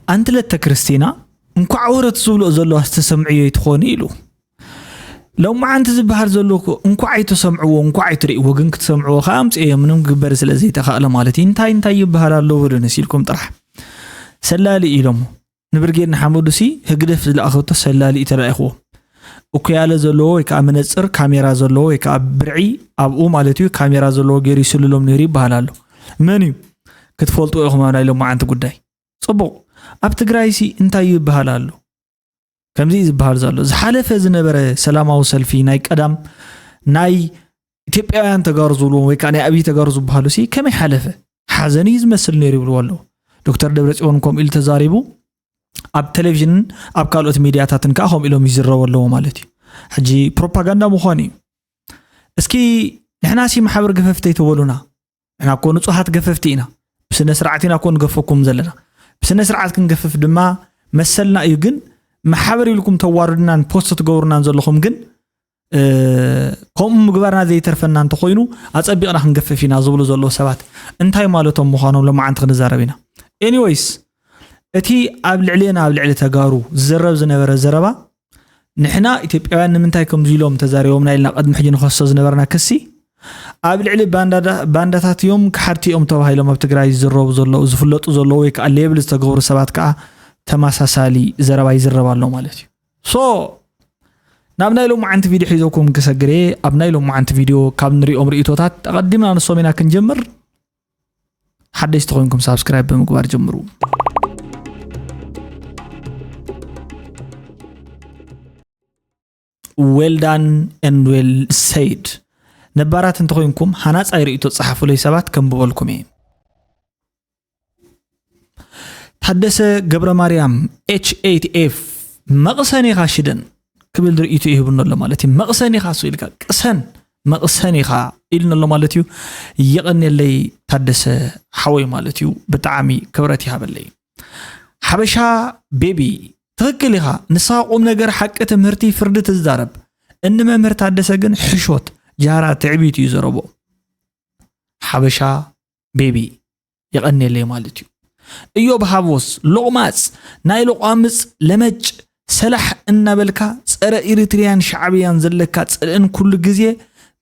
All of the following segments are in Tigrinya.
ኣንቲ ለተ ክርስቲና፣ እንኳዕ ወረት ዝብልኦ ዘለዋ ዝተሰምዕዮ ይትኾኒ ኢሉ። ሎማዓንቲ ዝበሃል ዘሎ እኮ እንኳዕ ኣይተሰምዕዎ፣ እንኳዕ ኣይትርእይዎ፣ ግን ክትሰምዕዎ ከዓ ኣምፅኤዮ፣ ምንም ክግበር ስለ ዘይተኻእለ ማለት እዩ። እንታይ እንታይ ይበሃል ኣሎ በሉ ንስ ኢልኩም ጥራሕ። ሰላሊ ኢሎሞ። ንብርጌድ ንሓመዱሲ ህግደፍ ዝለኣኸቶ ሰላሊ እዩ ተላኢኽዎ። እኩያለ ዘለዎ ወይ ከዓ መነፅር ካሜራ ዘለዎ ወይ ከዓ ብርዒ ኣብኡ ማለት እዩ፣ ካሜራ ዘለዎ ገይሩ ይስልሎም ነይሩ ይበሃል ኣሎ። መን እዩ? ክትፈልጥዎ ኢኹም ኣብ ናይ ሎማዓንቲ ጉዳይ። ፅቡቕ። ኣብ ትግራይሲ እንታይ ይበሃል ኣሎ? ከምዚ እዩ ዝበሃል ዘሎ። ዝሓለፈ ዝነበረ ሰላማዊ ሰልፊ ናይ ቀዳም ናይ ኢትዮጵያውያን ተጋሩ ዝብልዎም ወይ ከዓ ናይ ኣብይ ተጋሩ ዝበሃሉ ሲ ከመይ ሓለፈ? ሓዘን እዩ ዝመስል ነይሩ ይብልዎ ኣለዉ። ዶክተር ደብረፅዮን ከምኡ ኢሉ ተዛሪቡ፣ ኣብ ቴሌቪዥንን ኣብ ካልኦት ሚድያታትን ከዓ ከምኡ ኢሎም ይዝረቡ ኣለዉ ማለት እዩ። ሕጂ ፕሮፓጋንዳ ምዃኑ እዩ። እስኪ ንሕና ሲ ማሕበር ገፈፍቲ ኣይተበሉና። ንሕና እኮ ንጹሃት ገፈፍቲ ኢና። ብስነ ስርዓት ኢና እኮ ንገፈኩም ዘለና። ብስነ ስርዓት ክንገፍፍ ድማ መሰልና እዩ። ግን ማሕበር ኢልኩም ተዋርዱናን ፖስት ትገብሩናን ዘለኹም ግን፣ እ፣ ከምኡ ምግባርና ዘይተርፈና እንተኾይኑ ኣጸቢቕና ክንገፍፍ ኢና ዝብሉ ዘለዉ ሰባት እንታይ ማለቶም ምዃኖም ሎማዓንቲ ክንዛረብ ኢና። ኤኒወይስ፣ እቲ ኣብ ልዕሌና ኣብ ልዕሊ ተጋሩ ዝዝረብ ዝነበረ ዘረባ ንሕና ኢትዮጵያውያን ንምንታይ ከምዚ ኢሎም ተዛሪቦምና ኢልና ቅድሚ ሕጂ ንኸሶ ዝነበርና ክሲ፣ ኣብ ልዕሊ ባንዳዳ-፣ ባንዳታት እዮም፣ ከሓድቲ እዮም ተባሂሎም ኣብ ትግራይ ዝዝረቡ ዘለዉ፣ ዝፍለጡ ዘለዉ ወይ ከዓ ሌብል ዝተገብሩ ሰባት ከዓ ተመሳሳሊ ዘረባ ይዝረብ ኣሎ ማለት እዩ። ሶ፣ ናብ ናይ ሎማዓንቲ ቪድዮ ሒዘኩም ክሰግር እየ። ኣብ ናይ ሎማዓንቲ ቪድዮ ካብ ንሪኦም ርእይቶታት ኣቐዲምና ንሶም ኢና ክንጀምር። ሓደሽቲ ኮይንኩም ሳብስክራይብ ብምግባር ጀምሩ። Well done and well said። ነባራት እንተኾይንኩም ሃናጻይ ርእይቶ ጸሓፉለይ ሰባት ከንብበልኩም እየ። ታደሰ ገብረ ማርያም ኤች ኤይት ኤፍ መቕሰን ኢኻ ሽደን ክብል ርእይቶ ይህብን ኣሎ ማለት እዩ። መቕሰን ኢኻ እሱ ኢልካ ቅሰን መቕሰን ኢኻ ኢልን ኣሎ ማለት እዩ። የቐንየለይ ታደሰ ሓወይ ማለት እዩ። ብጣዕሚ ክብረት ይሃበለይ። ሓበሻ ቤቢ ትኽክል ኢኻ። ንስኻ ቁም ነገር ሓቂ ትምህርቲ ፍርዲ ትዛረብ። እኒ መምህር ታደሰ ግን ሕሾት ጃራ ትዕቢት እዩ ዘረቦ። ሓበሻ ቤቢ የቐንየለይ ማለት እዩ። እዮብ ሃቦስ ሎቕማጽ ናይ ሎቋምጽ ለመጭ ሰላሕ እናበልካ ጸረ ኢሪትሪያን ሻዕብያን ዘለካ ጽልእን ኩሉ ግዜ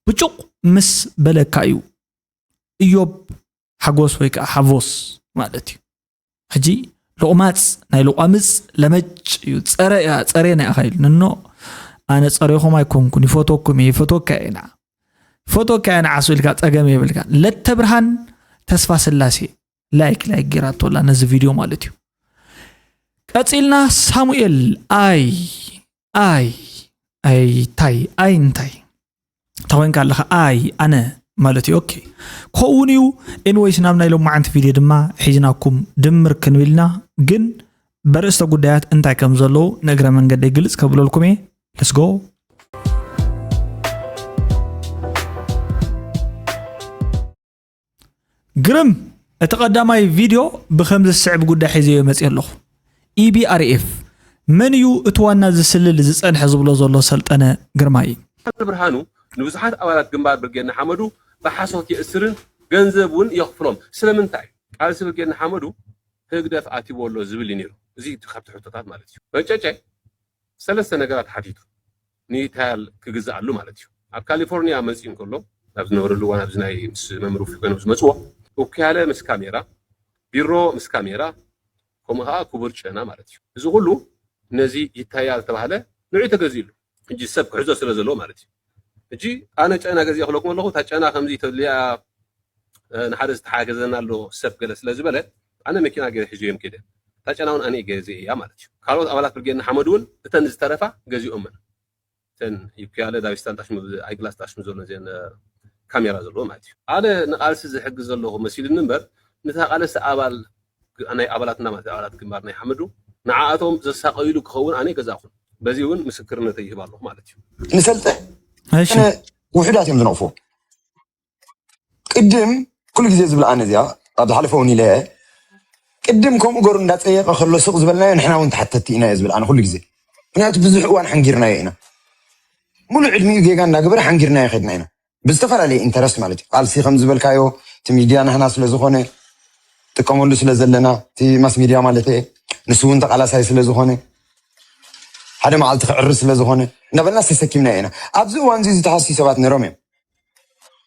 ብጩቕ ምስ በለካ እዩ። እዮብ ሓጎስ ወይ ከዓ ሓቮስ ማለት እዩ። ሕጂ ሎቕማጽ ናይ ሎቋምጽ ለመጭ እዩ። ጸረ እያ፣ ጸሬና ኢኻ ኢሉ ንኖ ኣነ ጸሬኹም ኣይኮንኩን፣ ይፈትወኩም እየ፣ ይፈትወካ እየ ንዓ። ይፈትወካ እየ ንዓ እሱ ኢልካ ጸገም የብልካ። ለተ ብርሃን ተስፋ ስላሴ ላይክ ላይክ ጌራቶላ ነዚ ቪድዮ ማለት እዩ። ቀጺልና ሳሙኤል ኣይ ኣይ ኣይ እንታይ ኣይ እንታይ ተኾይንካ ኣለኻ ኣይ ኣነ ማለት እዩ። ኦኬ ከውን እዩ። ኤንወይስ ናብ ናይ ሎማዓንቲ ቪድዮ ድማ ሒዝናኩም ድምር ክንብልና ግን በርእስተ ጉዳያት እንታይ ከም ዘለዉ ንእግረ መንገደይ ግልጽ ከብለልኩም እየ። ለስጎ ግርም እቲ ቀዳማይ ቪድዮ ብኸምዚ ዝስዕብ ጉዳይ ሒዘዮ መፅእ ኣለኹ። ኢቢኣርኤፍ መን እዩ እቲ ዋና ዝስልል ዝፀንሐ ዝብሎ ዘሎ ሰልጠነ ግርማይ። ብርሃኑ ንብዙሓት ኣባላት ግንባር ብርጌድ ንሓመዱ ብሓሶት የእስርን ገንዘብ እውን የኽፍሎም። ስለምንታይ? ቃልሲ ብርጌድ ንሓመዱ ህግደፍ ኣትይዎ ኣሎ ዝብል እዩ ነይሩ። እዚ እቲ ካብቲ ሕቶታት ማለት እዩ። መጨጨ ሰለስተ ነገራት ሓቲቱ ንይታያል ክግዝኣሉ ማለት እዩ። ኣብ ካሊፎርኒያ መፅኡ እንከሎ ናብ ዝነበረሉ እዋን ኣብዚ ናይ ምስ መምህር ውፊ ኮይኖም ዝመፅዎ እኩያለ ምስ ካሜራ፣ ቢሮ ምስ ካሜራ፣ ከምኡ ከዓ ክቡር ጨና ማለት እዩ። እዚ ኩሉ ነዚ ይታያል ዝተባህለ ንዑ ተገዚእሉ። ሕጂ ሰብ ክሕዞ ስለ ዘለዎ ማለት እዩ። ሕጂ ኣነ ጨና ገዚአ ክለኩም ኣለኹ፣ እታ ጨና ከምዚ ተድልያ ንሓደ ዝተሓገዘና ኣሎ ሰብ ገለ ስለ ዝበለ ኣነ መኪና ገይረ ሒዘዮም ከይደ። እታ ጨና እውን ኣነ ገዚአ እያ ማለት እዩ። ካልኦት ኣባላት ብርጌድ ንሓመዱ እውን እተን ዝተረፋ ገዚኦመን። እተን ይኩያለ ዳዊስታን ታሽሙ ኣይግላስ ታሽሙ ዘሎ እዚአን ካሜራ ዘለዎ ማለት እዩ። ኣነ ንቃልሲ ዝሕግዝ ዘለኹ መሲሉኒ እምበር ንታ ቃለሲ ኣባል ናይ ኣባላትና ማለት ኣባላት ግንባር ናይ ሓመዱ ንዓኣቶም ዘሳቀይሉ ክኸውን ኣነ ገዛኹን በዚ እውን ምስክርነተይ ይህብ ኣለኹ ማለት እዩ። ንሰልጠ እሺ ውሑዳት እዮም ዝነቕፉ። ቅድም ኩሉ ግዜ ዝብል ኣነ እዚኣ ኣብ ዝሓለፈ እውን ኢለ ቅድም ከምኡ ገሩ እንዳፀየቀ ከሎ ስቕ ዝበልናዮ ንሕና እውን ተሓተቲ ኢና እየ ዝብል ኣነ ኩሉ ግዜ። ምክንያቱ ብዙሕ እዋን ሓንጊርናዮ ኢና። ሙሉእ ዕድሚኡ ጌጋ እንዳገበረ ሓንጊርናዮ ከድና ኢና። ብዝተፈላለየ ኢንተረስት ማለት እዩ። ቃልሲ ከም ዝበልካዮ እቲ ሚድያ ናህና ስለ ዝኾነ ጥቀመሉ ስለ ዘለና እቲ ማስ ሚድያ ማለት እየ ንሱ እውን ተቓላሳይ ስለ ዝኾነ፣ ሓደ መዓልቲ ክዕሪ ስለ ዝኾነ እናበልና ተሰኪምና ኢና። ኣብዚ እዋን እዚ ዝተሓስዩ ሰባት ነይሮም እዮም።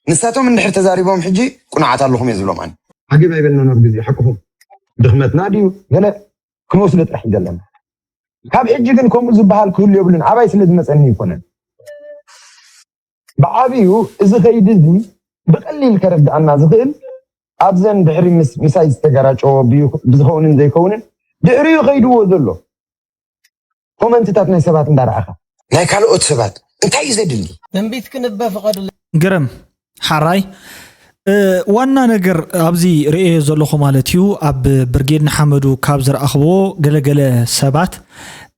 ንሳቶም እንድሕር ተዛሪቦም ሕጂ ቁኑዓት ኣለኹም እየ ዝብሎም ኣነ። ዓገብ ኣይበልናን ኣብ ግዜ ሓቅኹም። ድኽመትና ድዩ ገለ ክንወስዶ ጥራሕ እዩ ዘለና። ካብ ሕጂ ግን ከምኡ ዝበሃል ክህሉ የብሉን። ኣባይ ስለ ዝመፀኒ ይኮነን። ብዓብዩ እዚ ከይዲ እዚ ብቐሊል ከረድኣና ዝኽእል ኣብዘን ድሕሪ ምስ ምሳይ ዝተገራጨዎ ብዩ- ብዝኸውንን ዘይከውንን ድሕሪኡ ከይድዎ ዘሎ ኮመንትታት ናይ ሰባት እንዳረኣኻ ናይ ካልኦት ሰባት እንታይ እዩ ዘድሊ? ትንቢት ክንበ ፍቐዱለይ። ግርም ሓራይ እ፣ ዋና ነገር ኣብዚ ርእየ ዘለኹ ማለት እዩ። ኣብ ብርጌድ ንሓመዱ ካብ ዝረኣኽዎ ገለገለ ሰባት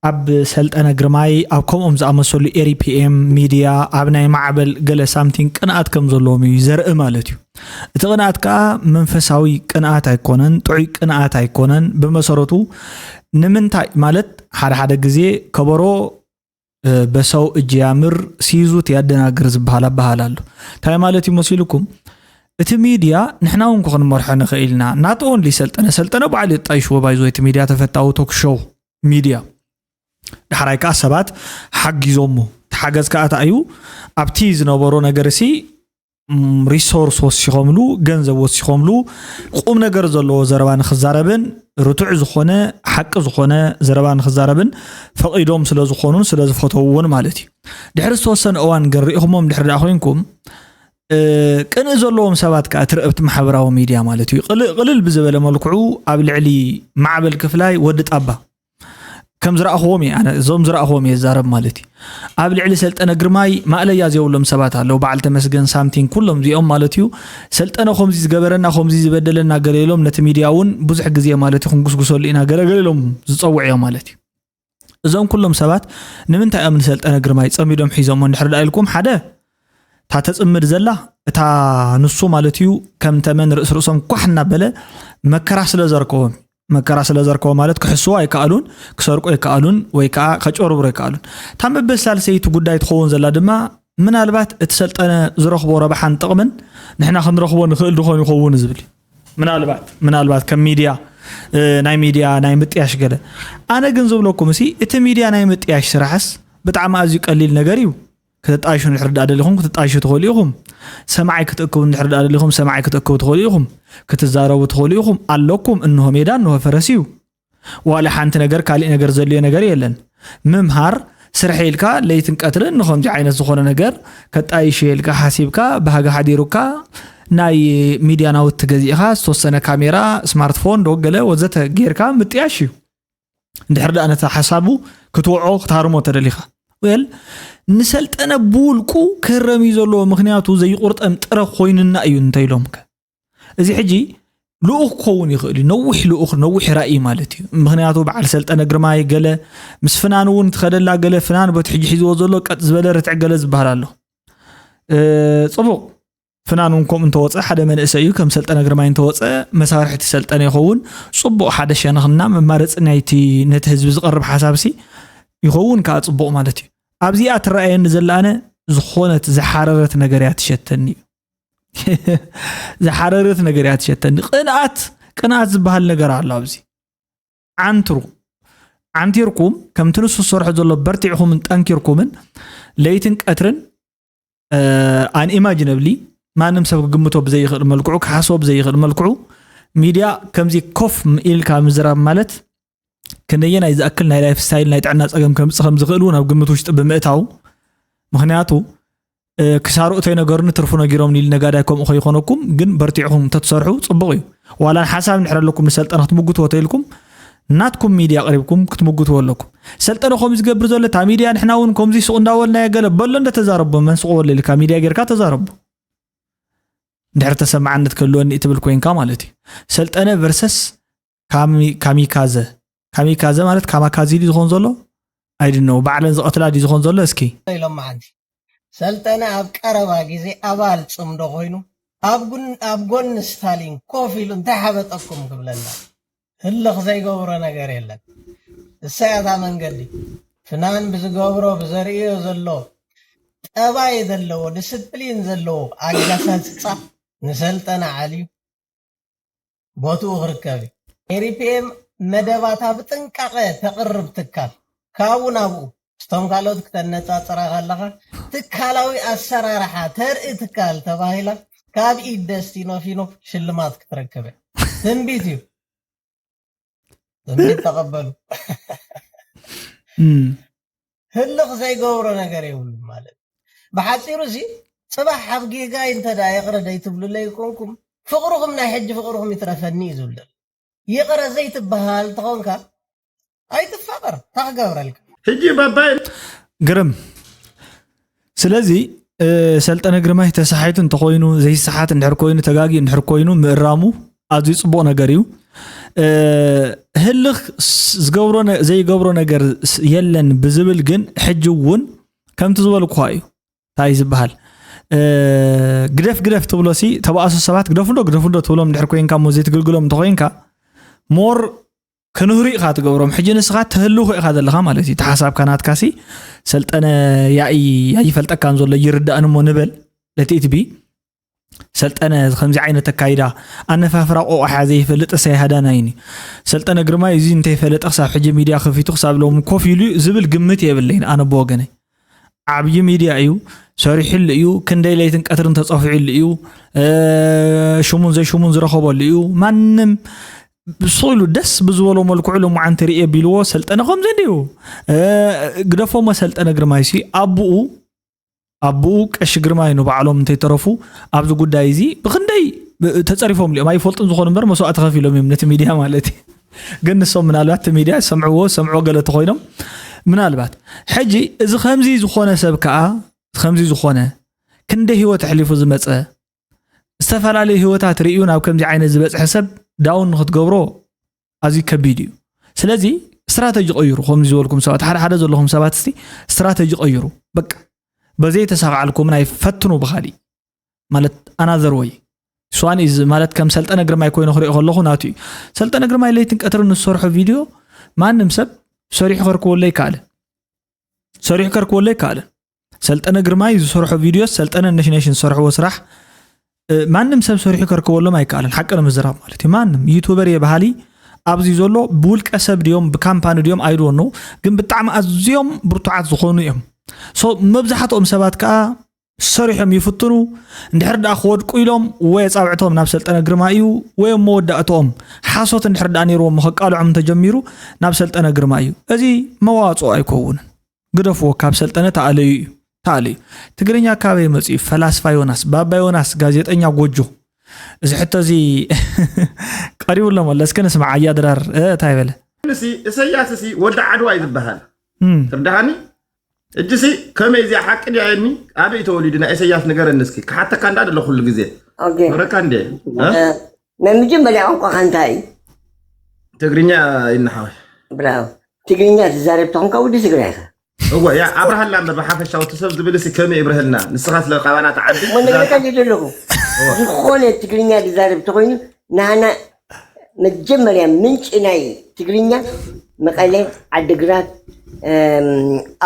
ኣብ ሰልጠነ ግርማይ ኣብ ከምኦም ዝኣመሰሉ ኤሪፒኤም ሚድያ ኣብ ናይ ማዕበል ገለ ሳምቲንግ ቅንኣት ከም ዘለዎም እዩ ዘርኢ ማለት እዩ። እቲ ቅንኣት ከዓ መንፈሳዊ ቅንኣት ኣይኮነን፣ ጥዑይ ቅንኣት ኣይኮነን። ብመሰረቱ ንምንታይ ማለት ሓደ ሓደ ግዜ ከበሮ እ፣ በሰው እጅ ያምር ሲይዙት ያደናግር ዝበሃል ኣበሃል ኣሎ። እንታይ ማለት እዩ መሲልኩም? እቲ ሚድያ ንሕና እውን ክንመርሖ ንኽእል ኢና። ናት ኦንሊ ሰልጠነ ሰልጠነ በዓል የጣይሽዎ ባይዞ እቲ ሚድያ ተፈታዊ ቶክ ሾው ሚድያ ዳሕራይ ከዓ ሰባት ሓጊዞሞ እቲ ሓገዝ ከዓ እንታይ እዩ? ኣብቲ ዝነበሮ ነገር ሲ ሪሶርስ ወሲኾምሉ፣ ገንዘብ ወሲኾምሉ፣ ቁም ነገር ዘለዎ ዘረባ ንክዛረብን ርቱዕ ዝኾነ ሓቂ ዝኾነ ዘረባ ንክዛረብን ፈቒዶም ስለ ዝኾኑን ስለ ዝፈተውዎን ማለት እዩ። ድሕሪ ዝተወሰነ እዋን ግን ርኢኹሞም ድሕሪ ደኣ ኮይንኩም እ፣ ቅንኢ ዘለዎም ሰባት ከዓ ትርኢ ኣብቲ ማሕበራዊ ሚድያ ማለት እዩ ቅልል ብዝበለ መልክዑ ኣብ ልዕሊ ማዕበል ክፍላይ ወዲ ጣባ ከም ዝረኣኽዎም እየ ኣነ እዞም ዝረኣኽዎም እየ ዛረብ ማለት እዩ። ኣብ ልዕሊ ሰልጠነ ግርማይ ማእለያ ዘይብሎም ሰባት ኣለዉ። በዓል ተመስገን ሳምቲንግ ኩሎም እዚኦም ማለት እዩ። ሰልጠነ ከምዚ ዝገበረና ከምዚ ዝበደለና ገለ ኢሎም ነቲ ሚድያ እውን ብዙሕ ግዜ ማለት እዩ ክንጉስጉሰሉ ኢና ገለ ገለ ኢሎም ዝፀውዕዮ ማለት እዩ። እዞም ኩሎም ሰባት ንምንታይ እዮም ንሰልጠነ ግርማይ ፀሚዶም ሒዞሞ እንድሕር ደኣ ኢልኩም ሓደ እታ ተፅምድ ዘላ እታ ንሱ ማለት እዩ ከም ተመን ርእስ ርእሶም ኳሕ እናበለ መከራ ስለ ዘርከቦም መከራ ስለ ዘርከቦ ማለት ክሕስዎ ኣይከኣሉን ክሰርቁ ኣይከኣሉን ወይ ከዓ ከጭበርብሩ ኣይከኣሉን እታ መበል ሳልሰይቲ ጉዳይ ትኸውን ዘላ ድማ ምናልባት እቲ ሰልጠነ ዝረኽቦ ረብሓን ጥቕምን ንሕና ክንረኽቦ ንኽእል ድኾን ይኸውን ዝብል ምናልባት ምናልባት ከም ሚድያ ናይ ሚድያ ናይ ምጥያሽ ገለ ኣነ ግን ዝብለኩም ሲ እቲ ሚድያ ናይ ምጥያሽ ስራሕስ ብጣዕሚ ኣዝዩ ቀሊል ነገር እዩ ክትጣይሹ እንድሕር ደኣ ደሊኹም ክትጣይሹ ትኽእሉ ኢኹም ሰማዓይ ክትእክቡ እንድሕር ደኣ ደሊኹም ሰማዓይ ክትእክቡ ትኽእሉ ኢኹም ክትዛረቡ ትኽእሉ ኢኹም ኣለኩም እንሆ ሜዳ እንሆ ፈረስ እዩ ዋላ ሓንቲ ነገር ካሊእ ነገር ዘድልዮ ነገር የለን ምምሃር ስርሐ ኢልካ ለይትን ቀትርን ንኸምዚ ዓይነት ዝኾነ ነገር ከጣይሽ ኢልካ ሓሲብካ ባህጊ ሓዲሩካ ናይ ሚድያ ናውቲ ገዚእኻ ዝተወሰነ ካሜራ ስማርትፎን ዶ ገለ ወዘተ ጌርካ ምጥያሽ እዩ እንድሕር ደኣ ነቲ ሓሳቡ ክትውዖ ክትሃርሞ ተደሊኻ well ንሰልጠነ ብውልቁ ክህረም እዩ ዘለዎ ምክንያቱ ዘይቁርጠም ጥረ ኮይንና እዩ እንተኢሎምከ እዚ ሕጂ ልኡኽ ክኸውን ይኽእል እዩ ነዊሕ ልኡኽ ነዊሕ ራእይ ማለት እዩ ምክንያቱ በዓል ሰልጠነ ግርማይ ገለ ምስ ፍናን እውን ትኸደላ ገለ ፍናን በቲ ሕጂ ሒዝዎ ዘሎ ቀጥ ዝበለ ርትዕ ገለ ዝበሃል ኣሎ እ፣ ፅቡቕ ፍናን እውን ከምኡ እንተወፀ ሓደ መንእሰይ እዩ ከም ሰልጠነ ግርማይ እንተወፀ መሳርሒ እቲ ሰልጠነ ይኸውን ፅቡቕ ሓደ ሸነኽና መማረፂ ናይቲ ነቲ ህዝቢ ዝቐርብ ሓሳብ ሲ ይኸውን ከዓ ፅቡቕ ማለት እዩ ኣብዚኣ ትረኣየኒ ዘላ ኣነ ዝኾነት ዝሓረረት ነገር እያ ትሸተኒ እዩ ዝሓረረት ነገር እያ ትሸተኒ ቅንኣት ቅንኣት ዝበሃል ነገር ኣሎ ኣብዚ ዓንትሩ ዓንቲርኩም ከምቲ ንሱ ዝሰርሖ ዘሎ በርቲዕኹምን ጠንኪርኩምን ለይትን ቀትርን ኣን ኢማጅነብሊ ማንም ሰብ ክግምቶ ብዘይኽእል መልክዑ ክሓስቦ ብዘይኽእል መልክዑ ሚድያ ከምዚ ኮፍ ኢልካ ምዝራብ ማለት ክንደየናይ ዝኣክል ናይ ላይፍ ስታይል ናይ ጥዕና ፀገም ከምፅእ ከም ዝኽእል እውን ኣብ ግምት ውሽጢ ብምእታው ምክንያቱ ክሳሩ እተይ ነገሩኒ ትርፉ ነጊሮም ኒል ነጋዳይ ከምኡ ከይኮነኩም ግን በርቲዕኹም እንተትሰርሑ ፅቡቕ እዩ ዋላ ንሓሳብ እንድሕር ኣለኩም ንሰልጠነ ክትምጉትዎ ተኢልኩም ናትኩም ሚድያ ቀሪብኩም ክትምጉትዎ ኣለኩም ሰልጠነ ከምዚ ዝገብር ዘሎ እታ ሚድያ ንሕና እውን ከምዚ ሱቕ እንዳበልናዮ ገለ በሎ እንደ ተዛረቦ መን ስቕ በሎ ኢልካ ሚድያ ጌርካ ተዛረቦ እንድሕር ተሰማዓነት ክህልወኒ ትብል ኮይንካ ማለት እዩ ሰልጠነ ቨርሰስ ካሚካዘ ካሚካዘ ማለት ካማካዚ ድዩ ዝኾን ዘሎ ኣይድነው ባዕለን ዝቐትላ ድዩ ዝኾን ዘሎ እስኪ ኢሎም መዓንቲ ሰልጠነ ኣብ ቀረባ ግዜ ኣባል ፅምዶ ኮይኑ ኣብ ጉን- ኣብ ጎኒ ስታሊን ኮፍ ኢሉ እንታይ ሓበጠኩም ክብለና ህልኽ ዘይገብሮ ነገር የለን እሳያታ መንገዲ ፍናን ብዝገብሮ ብዘርእዮ ዘሎ ጠባይ ዘለዎ ዲስፕሊን ዘለዎ ኣጋሳፅፃ ንሰልጠነ ዓልዩ ቦትኡ ክርከብ እዩ ኤሪፒኤም መደባታ ብጥንቃቐ ተቕርብ ትካል ካብኡ ናብኡ ምስቶም ካልኦት ክተነጻጽራ ከለኻ ትካላዊ ኣሰራርሓ ተርኢ ትካል ተባሂላ ካብ ኢድ ደስቲኖ ፊኖ ሽልማት ክትረክብ እያ። ትንቢት እዩ። ትንቢት ተቐበሉ። እም፣ ህልኽ ዘይገብሮ ነገር የብሉን ማለት እዩ። ብሓፂሩ እዚ ፅባሕ ኣብ ጌጋይ እንተ ደኣ ይቕረ ደይትብሉለይ ይኮንኩም ፍቕርኹም ናይ ሕጂ ፍቕርኹም ይትረፈኒ እዩ ዝብል ዘሎ። ይቕረ ዘይትበሃል ተኾንካ ኣይትፋቐር ታክገብረልካ። ሕጂ ባባይ ግርም። ስለዚ እ፣ ሰልጠነ ግርማይ ተሳሒቱ እንተኾይኑ ዘይሰሓት እንድሕር ኮይኑ ተጋጊ እንድሕር ኮይኑ ምእራሙ ኣዝዩ ፅቡቕ ነገር እዩ። እ፣ ህልኽ ስ- ዝገብሮ ነ- ዘይገብሮ ነገር ስ- የለን ብዝብል ግን ሕጂ እውን ከምቲ ዝበልኩኻ እዩ። እንታይ ዝበሃል እ፣ ግደፍ ግደፍ ትብሎ ሲ ተባእሱ ሰባት ግደፉ እንዶ ግደፉ እንዶ ትብሎም እንድሕር ኮይንካ እሞ ዘይትግልግሎም እንተኮይንካ ሞር ክንህሩ ኢኻ ትገብሮም። ሕጂ ንስኻ ተህልኹ ኢኻ ዘለኻ ማለት እዩ። ተሓሳብካ ናትካ ሲ ሰልጠነ ያኢ ኣይፈልጠካን ዘሎ ይርዳእን እሞ ንበል ለቲኢትቢ ሰልጠነ ከምዚ ዓይነት ኣካይዳ ኣነፋፍራ ቆቋሓ ዘይፈልጥ እሳይ ሃዳናይኒ ሰልጠነ ግርማይ እዚ እንተይፈለጠ ክሳብ ሕጂ ሚድያ ከፊቱ ክሳብ ሎም ኮፍ ኢሉ ዝብል ግምት የብለይን ኣነ ብወገነይ። ዓብዪ ሚድያ እዩ፣ ሰሪሕሉ እዩ፣ ክንደይ ለይትን ቀትርን ተፀፊዕሉ እዩ፣ እ፣ ሽሙን ዘይሽሙን ዝረኸበሉ እዩ። ማንም ብስቕ ኢሉ ደስ ብዝበሎ መልክዑ ልሙዓንቲ ርእየ ቢልዎ ሰልጠነ ከምዚ እንዲዩ እ፣ ግደፎሞ ሰልጠነ ግርማይ ሲ ኣቡኡ ኣቡኡ ቀሺ ግርማይ ንባዕሎም እንተይተረፉ ኣብዚ ጉዳይ እዚ ብክንደይ ተፀሪፎም ሊኦም ኣይፈልጡን ዝኾኑ እምበር መስዋእቲ ከፊሎም እዮም ነቲ ሚድያ ማለት እዩ። ግን ንሶም ምናልባት እቲ ሚድያ ዝሰምዕዎ ዝሰምዕዎ ገለ ተኮይኖም ምናልባት ሕጂ እዚ ከምዚ ዝኾነ ሰብ ከዓ ከምዚ ዝኾነ ክንደይ ህይወት ኣሕሊፉ ዝመፀ ዝተፈላለዩ ህይወታት ርእዩ ናብ ከምዚ ዓይነት ዝበፅሐ ሰብ ዳውን ንክትገብሮ ኣዝዩ ከቢድ እዩ። ስለዚ ስትራተጂ ቀይሩ። ከምዚ ዝበልኩም ሰባት ሓደ ሓደ ዘለኹም ሰባት እስቲ ስትራተጂ ቀይሩ። በቃ በዘይ ተሳቃዕልኩም ናይ ፈትኑ ብካሊእ ማለት ኣናዘር ወይ ስዋን ኢዝ ማለት ከም ሰልጠነ ግርማይ ኮይኑ ክሪኦ ከለኹ ናቱ እዩ። ሰልጠነ ግርማይ ለይትን ቀትርን ዝሰርሖ ቪድዮ ማንም ሰብ ሰሪሑ ከርክበሎ ይከኣልን ሰሪሑ ከርክበሎ ይከኣልን። ሰልጠነ ግርማይ ዝሰርሖ ቪድዮ ሰልጠነ ነሽነሽን ዝሰርሕዎ ስራሕ እ፣ ማንም ሰብ ሰሪሑ ከርክበሎም ኣይከኣልን። ሓቂ ንምዝራብ ማለት እዩ። ማንም ዩቱበር እየ በሃሊ ኣብዚ ዘሎ ብውልቀ ሰብ ድዮም ብካምፓኒ ድዮም ኣይድወኑ ግን ብጣዕሚ ኣዝዮም ብርቱዓት ዝኾኑ እዮም። ሶ መብዛሕትኦም ሰባት ከዓ ሰሪሖም ይፍትኑ እንድሕር ደኣ ክወድቁ ኢሎም ወይ ኣጻብዕቶም ናብ ሰልጠነ ግርማ እዩ ወይ መወዳእትኦም ሓሶት እንድሕር ደኣ ነይርዎም ከቃልዖም እንተጀሚሩ ናብ ሰልጠነ ግርማ እዩ። እዚ መዋፅኦ ኣይከውንን። ግደፍዎ ካብ ሰልጠነ ተኣለዩ እዩ ተኣለዩ። ትግርኛ ካበይ መፅኡ ፈላስፋ ዮናስ ባባ ዮናስ ጋዜጠኛ ጎጆ እዚ ሕቶ እዚ ቀሪቡ ኣሎ መለ እስከ ንስማዕ ኣያ ድራር እ፣ እንታይ በለ ንሲ እሰያስ ሲ ወዲ ዓድዋ እዩ ዝበሃል እም፣ ትርዳሃኒ እጅሲ ከመይ እዚኣ ሓቂ ድያ የኒ ኣበይ ተወሊዱ ናይ እሰያስ ንገረኒ እስኪ ክሓተካ እንዳ ደለ ኩሉ ግዜ ኦኬ ክብረካ እንደ እ፣ ናይ መጀመርያ ቋንቋኻ እንታይ እዩ? ትግርኛ ይናሓወይ ብራው ትግርኛ ትዛረብ ተኾንካ ወዲ ትግራይ ኢኻ። እወ ያ ኣብርሃላ እምበር ብሓፈሻ ወቲ ሰብ ዝብል ሲ ከመይ ይብርህልና ንስኻ ስለ ቃባና ተዓዲ እሞ ነገርካ እንዲ ዘለኹ ዝኾነ ትግርኛ ዝዛረብ ተኾይኑ ናና መጀመርያ ምንጭ ናይ ትግርኛ መቐለ፣ ዓድግራት፣ እም፣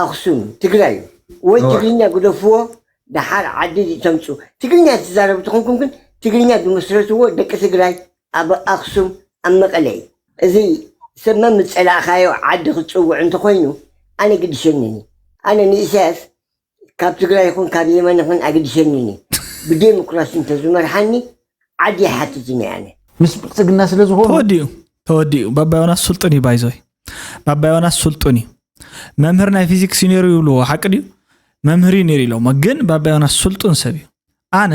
ኣኽሱም፣ ትግራይ እዩ። ወይ እወ። ትግርኛ ግደፍዎ ደሓር ዓዲ ተምፁ። ትግርኛ ትዛረቡ ተኾንኩም ግን ትግርኛ ዝመስረትዎ ደቂ ትግራይ ኣብ ኣኽሱም ኣብ መቐለ እዩ። እዚ ሰብ መን ምፀላእኻዮ ዓዲ ክትፅውዕ እንተኾይኑ ኣነ ግድሸንን እዩ። ኣነ ንኢሳያስ ካብ ትግራይ ይኹን ካብ የመን ይኹን ኣግድሸንን እዩ። ብዴሞክራሲ እንተዝመርሓኒ ዓዲ ይሓትትን እየ ኣነ። ምስ ብልፅግና ስለ ዝኾኑ ተወዲኡ ተወዲኡ ባባ ዮናስ ስልጡን እዩ ባይዞይ ባባ ዮናስ ስልጡን እዩ መምህር ናይ ፊዚክስ እዩ ነይሩ ይብልዎ ሓቂ ድዩ መምህር እዩ ነይሩ ኢሎሞ ግን ባባ ዮናስ ስልጡን ሰብ እዩ ኣነ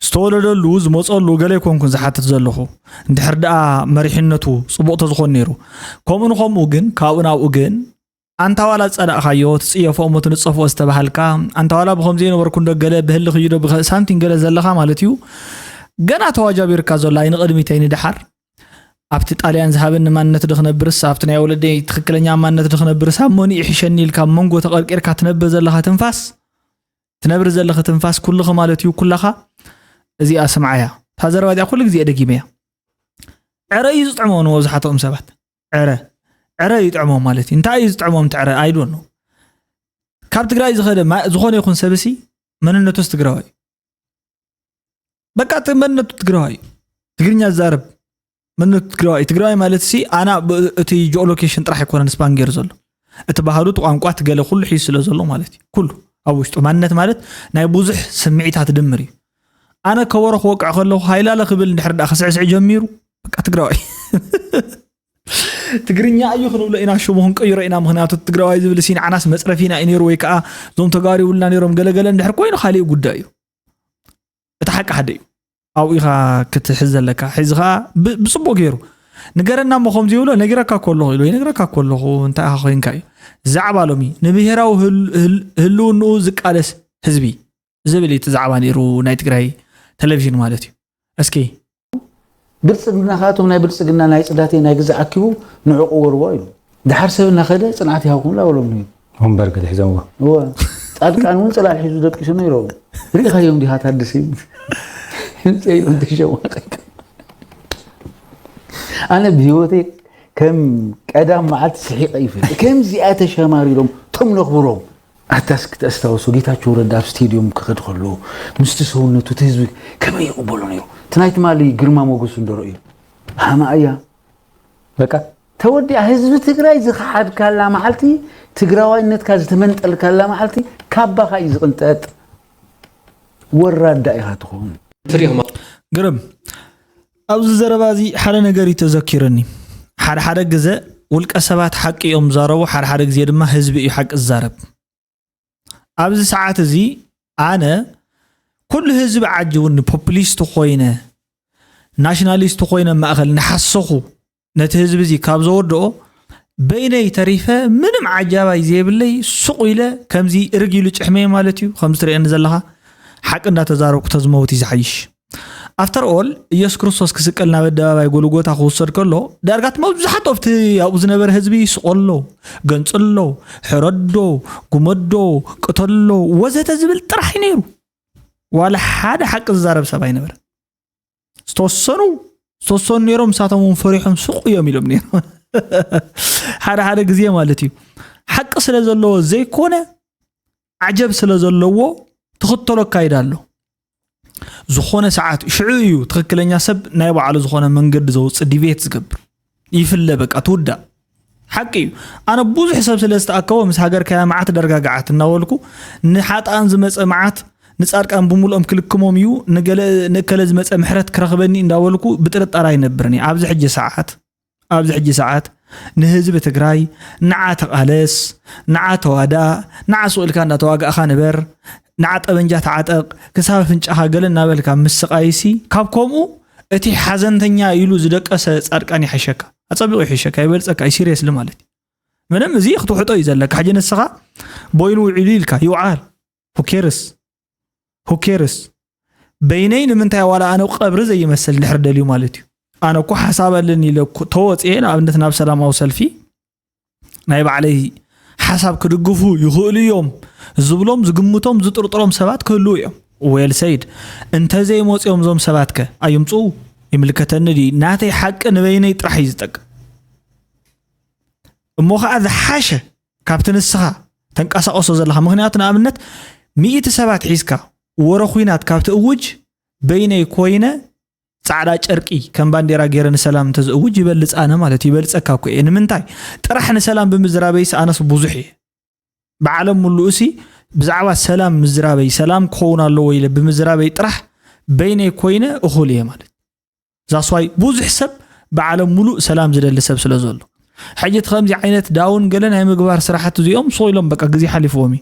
ዝተወለደሉ ዝመፀሉ ገለ ይኮንኩን ዝሓትት ዘለኹ እንድሕር ደኣ መሪሕነቱ ፅቡቕ ተዝኾን ነይሩ ከምኡ ንከምኡ ግን ካብኡ ናብኡ ግን ኣንታ ዋላ ዝጸላእኻዮ ትጽየፎ እሞ ትንጸፎ ዝተባሃልካ ኣንታ ዋላ ብኸምዚ የነበርኩ እንዶ ገለ ብህልኽ እዩ ዶ ብኸ ሳምቲንግ ገለ ዘለኻ ማለት እዩ ገና ተዋጃቢርካ ዘሎ ኣይንቕድሚት ኣይንድሓር ኣብቲ ጣልያን ዝሃበኒ ማንነት ድኽነብርስ ኣብቲ ናይ ወለደይ ትኽክለኛ ማንነት ድኽነብርስ ኣብ መኑ ይሕሸኒ ኢልካ ኣብ መንጎ ተቐርቂርካ ትነብር ዘለኻ ትንፋስ ትነብር ዘለኺ ትንፋስ ኩልኺ ማለት እዩ ኩላኻ እዚኣ ስምዓያ እታ ዘረባ እዚኣ ኩሉ ግዜ ደጊመያ ዕረ እዩ ዝጥዕሞ ንመብዝሓትኦም ሰባት ዕረ ዕረ ይጥዕሞም ማለት እዩ እንታይ እዩ ዝጥዕሞም ትዕረ ኣይዶኖ ካብ ትግራይ ዝኸደ ዝኾነ ይኹን ሰብሲ መንነቱስ ትግራዋይ እዩ በቃ እቲ መንነቱ ትግራዋይ እዩ ትግርኛ ዝዛረብ መንነት ትግራዋይ ትግራዋይ ማለት ሲ ኣና እቲ ጂኦሎኬሽን ጥራሕ ኣይኮነን ስፓን ገይሩ ዘሎ፣ እቲ ባህሉ እቲ ቋንቋ እቲ ገለ ኩሉ ሒዙ ስለ ዘሎ ማለት እዩ። ኩሉ ኣብ ውሽጡ ማንነት ማለት ናይ ብዙሕ ስምዒታት ድምር እዩ። ኣነ ከበሮ ክወቅዕ ከለኹ ሃይላለ ክብል እንድሕር ዳ ክስዕስዕ ጀሚሩ በቃ ትግራዋይ ትግርኛ እዩ ክንብሎ ኢና፣ ሽሙ ክንቀይሮ ኢና። ምክንያቱ ትግራዋይ ዝብል ሲ ንዓናስ መፅረፊና እዩ ነይሩ፣ ወይ ከዓ እዞም ተጋሩ ይብሉና ነይሮም ገለገለ እንድሕር ኮይኑ ካሊእ ጉዳይ እዩ። እቲ ሓቂ ሓደ እዩ። ኣብኡ ኢኻ ክትሕዝ ዘለካ። ሕዚ ኸዓ ብ- ብፅቡቅ ገይሩ ንገረና እሞ ከምዚ ይብሎ ነጊረካ ከለኹ ኢሉ ይነግረካ ከለኹ እንታይ ኢኻ ኮይንካ እዩ። ዛዕባ ሎሚ ንብሄራዊ ህል- ህል- ህልውንኡ ዝቃለስ ህዝቢ ዝብል እዩ እቲ ዛዕባ ነይሩ ናይ ትግራይ ቴሌቪዥን ማለት እዩ። እስኪ ብልፅግና ከኣቶም ናይ ብልፅግና ናይ ፅዳተይ ናይ ግዛዕ ኣኪቡ ንዕቁ ወርዎ ኢሉ ድሓር ሰብ እናኸደ ፅንዓት ይሃብኩም ላበሎም እዩ። ወንበር ገለ ሒዞምዎ። እወ ፃድቃን እውን ፅላል ሒዙ ደቂሱ ነይሮም። ርኢኻዮም ዲኻ ታደሰ? ህንፀ ኢሎም ተሸማቀቅ። ኣነ ብህይወተይ ከም ቀዳም መዓልቲ ስሒቐ ይፈልጥ። ከምዚኣ ተሸማሪሮም ቶም ነኽብሮም ኣታስ ክተስታውሶ ጌታቸው ረዳ ኣብ ስቴድዮም ክኸድ ከሎ ምስቲ ሰውነቱ እቲ ህዝቢ ከመይ ይቕበሎ ነይሩ? እቲ ናይ ትማሊ ግርማ ሞገሱ እንዶ ረእዩ ሃማእያ በቃ ተወዲኣ ህዝቢ ትግራይ ዝኸሓድካላ መዓልቲ ትግራዋይነትካ ዝተመንጠልካላ መዓልቲ ካባኻ እዩ ዝቕንጠጥ። ወራዳ ኢኻ ትኸውን። ግርም ኣብዚ ዘረባ እዚ ሓደ ነገር እዩ ተዘኪርኒ። ሓደ ሓደ ግዘ ውልቀ ሰባት ሓቂ እዮም ዝዛረቡ፣ ሓደ ሓደ ግዜ ድማ ህዝቢ እዩ ሓቂ ዝዛረብ። ኣብዚ ሰዓት እዚ ኣነ ኩሉ ህዝቢ ዓጅቡኒ፣ ፖፕሊስት ኮይነ ናሽናሊስት ኮይነ ማእኸል እናሓሰኹ ነቲ ህዝቢ እዚ ካብ ዘወድኦ በይነይ ተሪፈ ምንም ዓጃባይ ዘይብለይ ሱቕ ኢለ ከምዚ እርግ ኢሉ ጭሕመየ ማለት እዩ። ከምዚ ትርእየኒ ዘለኻ ሓቂ እንዳተዛረብኩ ተዝመውት እዩ ዝሓይሽ። ኣፍተር ኦል ኢየሱስ ክርስቶስ ክስቀል ናብ ኣደባባይ ጎልጎታ ክውሰድ ከሎ ዳርጋ እቲ መብዛሕትኦ ኣብቲ ኣብኡ ዝነበረ ህዝቢ ስቆሎ፣ ገንጽሎ፣ ሕረዶ፣ ጉመዶ፣ ቅተሎ ወዘተ ዝብል ጥራሕ እዩ ነይሩ። ዋላ ሓደ ሓቂ ዝዛረብ ሰብ ኣይነበረ። ዝተወሰኑ ዝተወሰኑ ነይሮም፣ ንሳቶም እውን ፈሪሖም ስቕ እዮም ኢሎም ነይሮም ሓደ ሓደ ግዜ ማለት እዩ። ሓቂ ስለ ዘለዎ ዘይኮነ ዓጀብ ስለ ዘለዎ ትኽተሎ ኣካይዳ ኣሎ። ዝኾነ ሰዓት ሽዑ እዩ ትኽክለኛ ሰብ ናይ ባዕሉ ዝኾነ መንገዲ ዘውፅእ ዲቤት ዝገብር ይፍለ በቃ ትውዳእ ሓቂ እዩ። ኣነ ብዙሕ ሰብ ስለ ዝተኣከቦ ምስ ሃገር ከያ መዓት ደርጋግዓት እናበልኩ ንሓጣን ዝመፀ መዓት ንፃድቃን ብምልኦም ክልክሞም እዩ ንገለ ንእከለ ዝመፀ ምሕረት ክረኽበኒ እንዳበልኩ ብጥርጣረ ኣይነብርን እየ ኣብዚ ሕጂ ሰዓት ኣብዚ ሕጂ ሰዓት ንህዝቢ ትግራይ ንዓ ተቓለስ፣ ንዓ ተዋዳእ፣ ንዓ ስቕ ኢልካ እንዳተዋጋእኻ ንበር፣ ንዓ ጠበንጃ ተዓጠቕ፣ ክሳብ ኣፍንጫኻ ገለ እናበልካ ምስቃይሲ ካብ ከምኡ እቲ ሓዘንተኛ ኢሉ ዝደቀሰ ፃድቃን ይሓሸካ። ኣፀቢቑ ይሕሸካ፣ ይበልፀካ፣ ሲሪየስሊ ማለት እዩ። ምንም እዚ ክትውሕጦ እዩ ዘለካ። ሕጂ ንስኻ ቦይኑ ውዒሉ ኢልካ ይውዓል። ሁኬርስ ሁኬርስ በይነይ ንምንታይ ዋላ ኣነ ቀብሪ ዘይመስል ድሕር ደልዩ ማለት እዩ። ኣነ እኮ ሓሳብ ኣለኒ ኢለ እኮ ተወፅኤ ንኣብነት ናብ ሰላማዊ ሰልፊ ናይ ባዕለይ ሓሳብ ክድግፉ ይኽእሉ እዮም ዝብሎም ዝግምቶም ዝጥርጥሮም ሰባት ክህልዉ እዮም። ዌል ሰይድ እንተዘይመፅኦም እዞም ሰባት ከ ኣይምፅኡ ይምልከተኒ ድዩ? ናተይ ሓቂ ንበይነይ ጥራሕ እዩ ዝጠቅም። እሞ ከዓ ዝሓሸ ካብቲ ንስኻ ተንቀሳቐሶ ዘለኻ ምክንያቱ ንኣብነት ሚእቲ ሰባት ሒዝካ ወረ ኩናት ካብ ትእውጅ በይነይ ኮይነ ፃዕዳ ጨርቂ ከም ባንዴራ ገይረ ንሰላም እንተዝእውጅ ይበልፅ ኣነ ማለት እዩ። ይበልፀካ እኮ እየ። ንምንታይ ጥራሕ ንሰላም ብምዝራበይስ ኣነስ ብዙሕ እየ። ብዓለም ምሉእሲ ብዛዕባ ሰላም ምዝራበይ ሰላም ክኸውን ኣለዎ ኢለ ብምዝራበይ ጥራሕ በይነይ ኮይነ እኹል እየ ማለት ዛስዋይ ብዙሕ ሰብ ብዓለም ሙሉእ ሰላም ዝደሊ ሰብ ስለ ዘሎ ሕጂ እቲ ከምዚ ዓይነት ዳውን ገለ ናይ ምግባር ስራሕቲ እዚኦም ሱቕ ኢሎም በቃ ግዜ ሓሊፍዎም እዩ።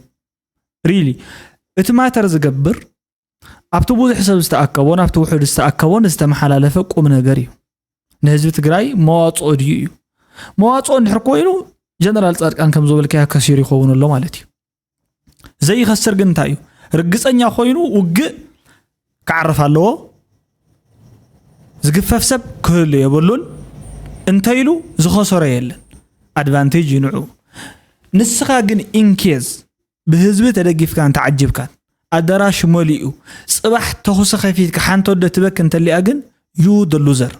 ሪሊ እቲ ማተር ዝገብር ኣብቲ ብዙሕ ሰብ ዝተኣከቦን ኣብቲ ውሑድ ዝተኣከቦን ዝተመሓላለፈ ቁም ነገር እዩ። ንህዝቢ ትግራይ መዋፅኦ ድዩ እዩ? መዋፅኦ እንድሕር ኮይኑ ጀነራል ፃድቃን ከም ዝበልካዮ ከሲሩ ይኸውን ኣሎ ማለት እዩ። ዘይኸስር ግን እንታይ እዩ? ርግፀኛ ኮይኑ ውግእ ክዓርፍ ኣለዎ። ዝግፈፍ ሰብ ክህሉ የብሉን። እንተይሉ ዝኸሰሮ የለን። ኣድቫንቴጅ እዩ ንዑ። ንስኻ ግን ኢንኬዝ ብህዝቢ ተደጊፍካን ተዓጅብካን ኣዳራሽ መሊኡ ፅባሕ ተኹሲ ከፊትካ ሓንቲ ወደ ትበክ እንተሊኣ ግን ዩ ደ ሉዘር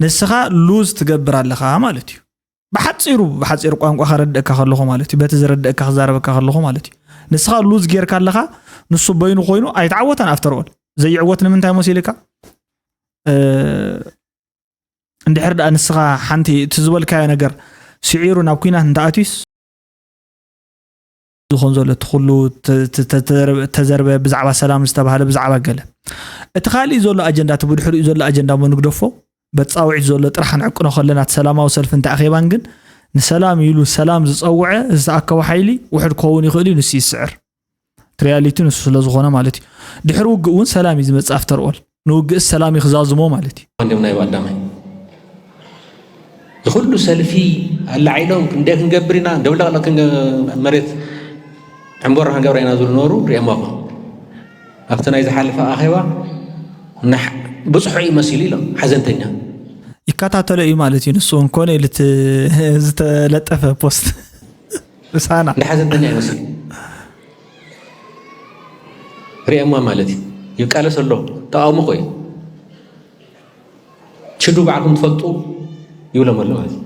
ንስኻ ሉዝ ትገብር ኣለኻ ማለት እዩ። ብሓፂሩ ብሓፂሩ ቋንቋ ከረድእካ ከለኹ ማለት እዩ። በቲ ዝረድእካ ክዛረበካ ከለኹ ማለት እዩ። ንስኻ ሉዝ ጌርካ ኣለኻ፣ ንሱ በይኑ ኮይኑ ኣይተዓወተን። ኣፍተር ኦል ዘይዕወት ንምንታይ መሲልካ? እንድሕር ደኣ ንስኻ ሓንቲ እቲ ዝበልካዮ ነገር ስዒሩ ናብ ኲናት እንተኣትዩስ ዝኾን ዘሎ እቲ ኩሉ ተ- ተ- ተ- ተዘርበ- ተዘርበ ብዛዕባ ሰላም ዝተባህለ ብዛዕባ ገለ እቲ ካሊእ ዘሎ ኣጀንዳ እቲ ብድሕሪኡ ዘሎ ኣጀንዳ እሞ ንግደፎ በጻውዒት ዘሎ ጥራሕ ንዕቅኖ ከለና እቲ ሰላማዊ ሰልፍን እቲ ኣኼባን ግን ንሰላም ኢሉ ሰላም ዝጸውዐ ዝተኣከቦ ሓይሊ ውሕድ ክኸውን ይኽእል እዩ ንሱ ይስዕር እቲ ሪያሊቲ ንሱ ስለ ዝኾነ ማለት እዩ ድሕሪ ውግእ እውን ሰላም እዩ ዝመጽእ ኣፍተርኦል ንውግእስ ሰላም እዩ ክዛዝሞ ማለት እዩ እንዲም ናይ ባዳማይ ዝኩሉ ሰልፊ ኣላዒሎም ክንደ ክንገብር ኢና ደብለቕለቕ መሬት ዕንቦራ ክንገብራ ኢና ዝብሉ ነበሩ ሪኦማኹም ኣብቲ ናይ ዝሓለፈ ኣኼባ ብፅሑ እዩ መሲሉ ኢሎም ሓዘንተኛ ይከታተሎ እዩ ማለት እዩ ንሱ እንኮነ ኢሉ ዝተለጠፈ ፖስት ምሳና እንደ ሓዘንተኛ ይመስል ሪኦማ ማለት እዩ ይቃለስ ኣሎ ተቃውሞ ኮ እዩ ሽዱ ባዕልኩም ትፈልጡ ይብሎም ኣሎ ማለት እዩ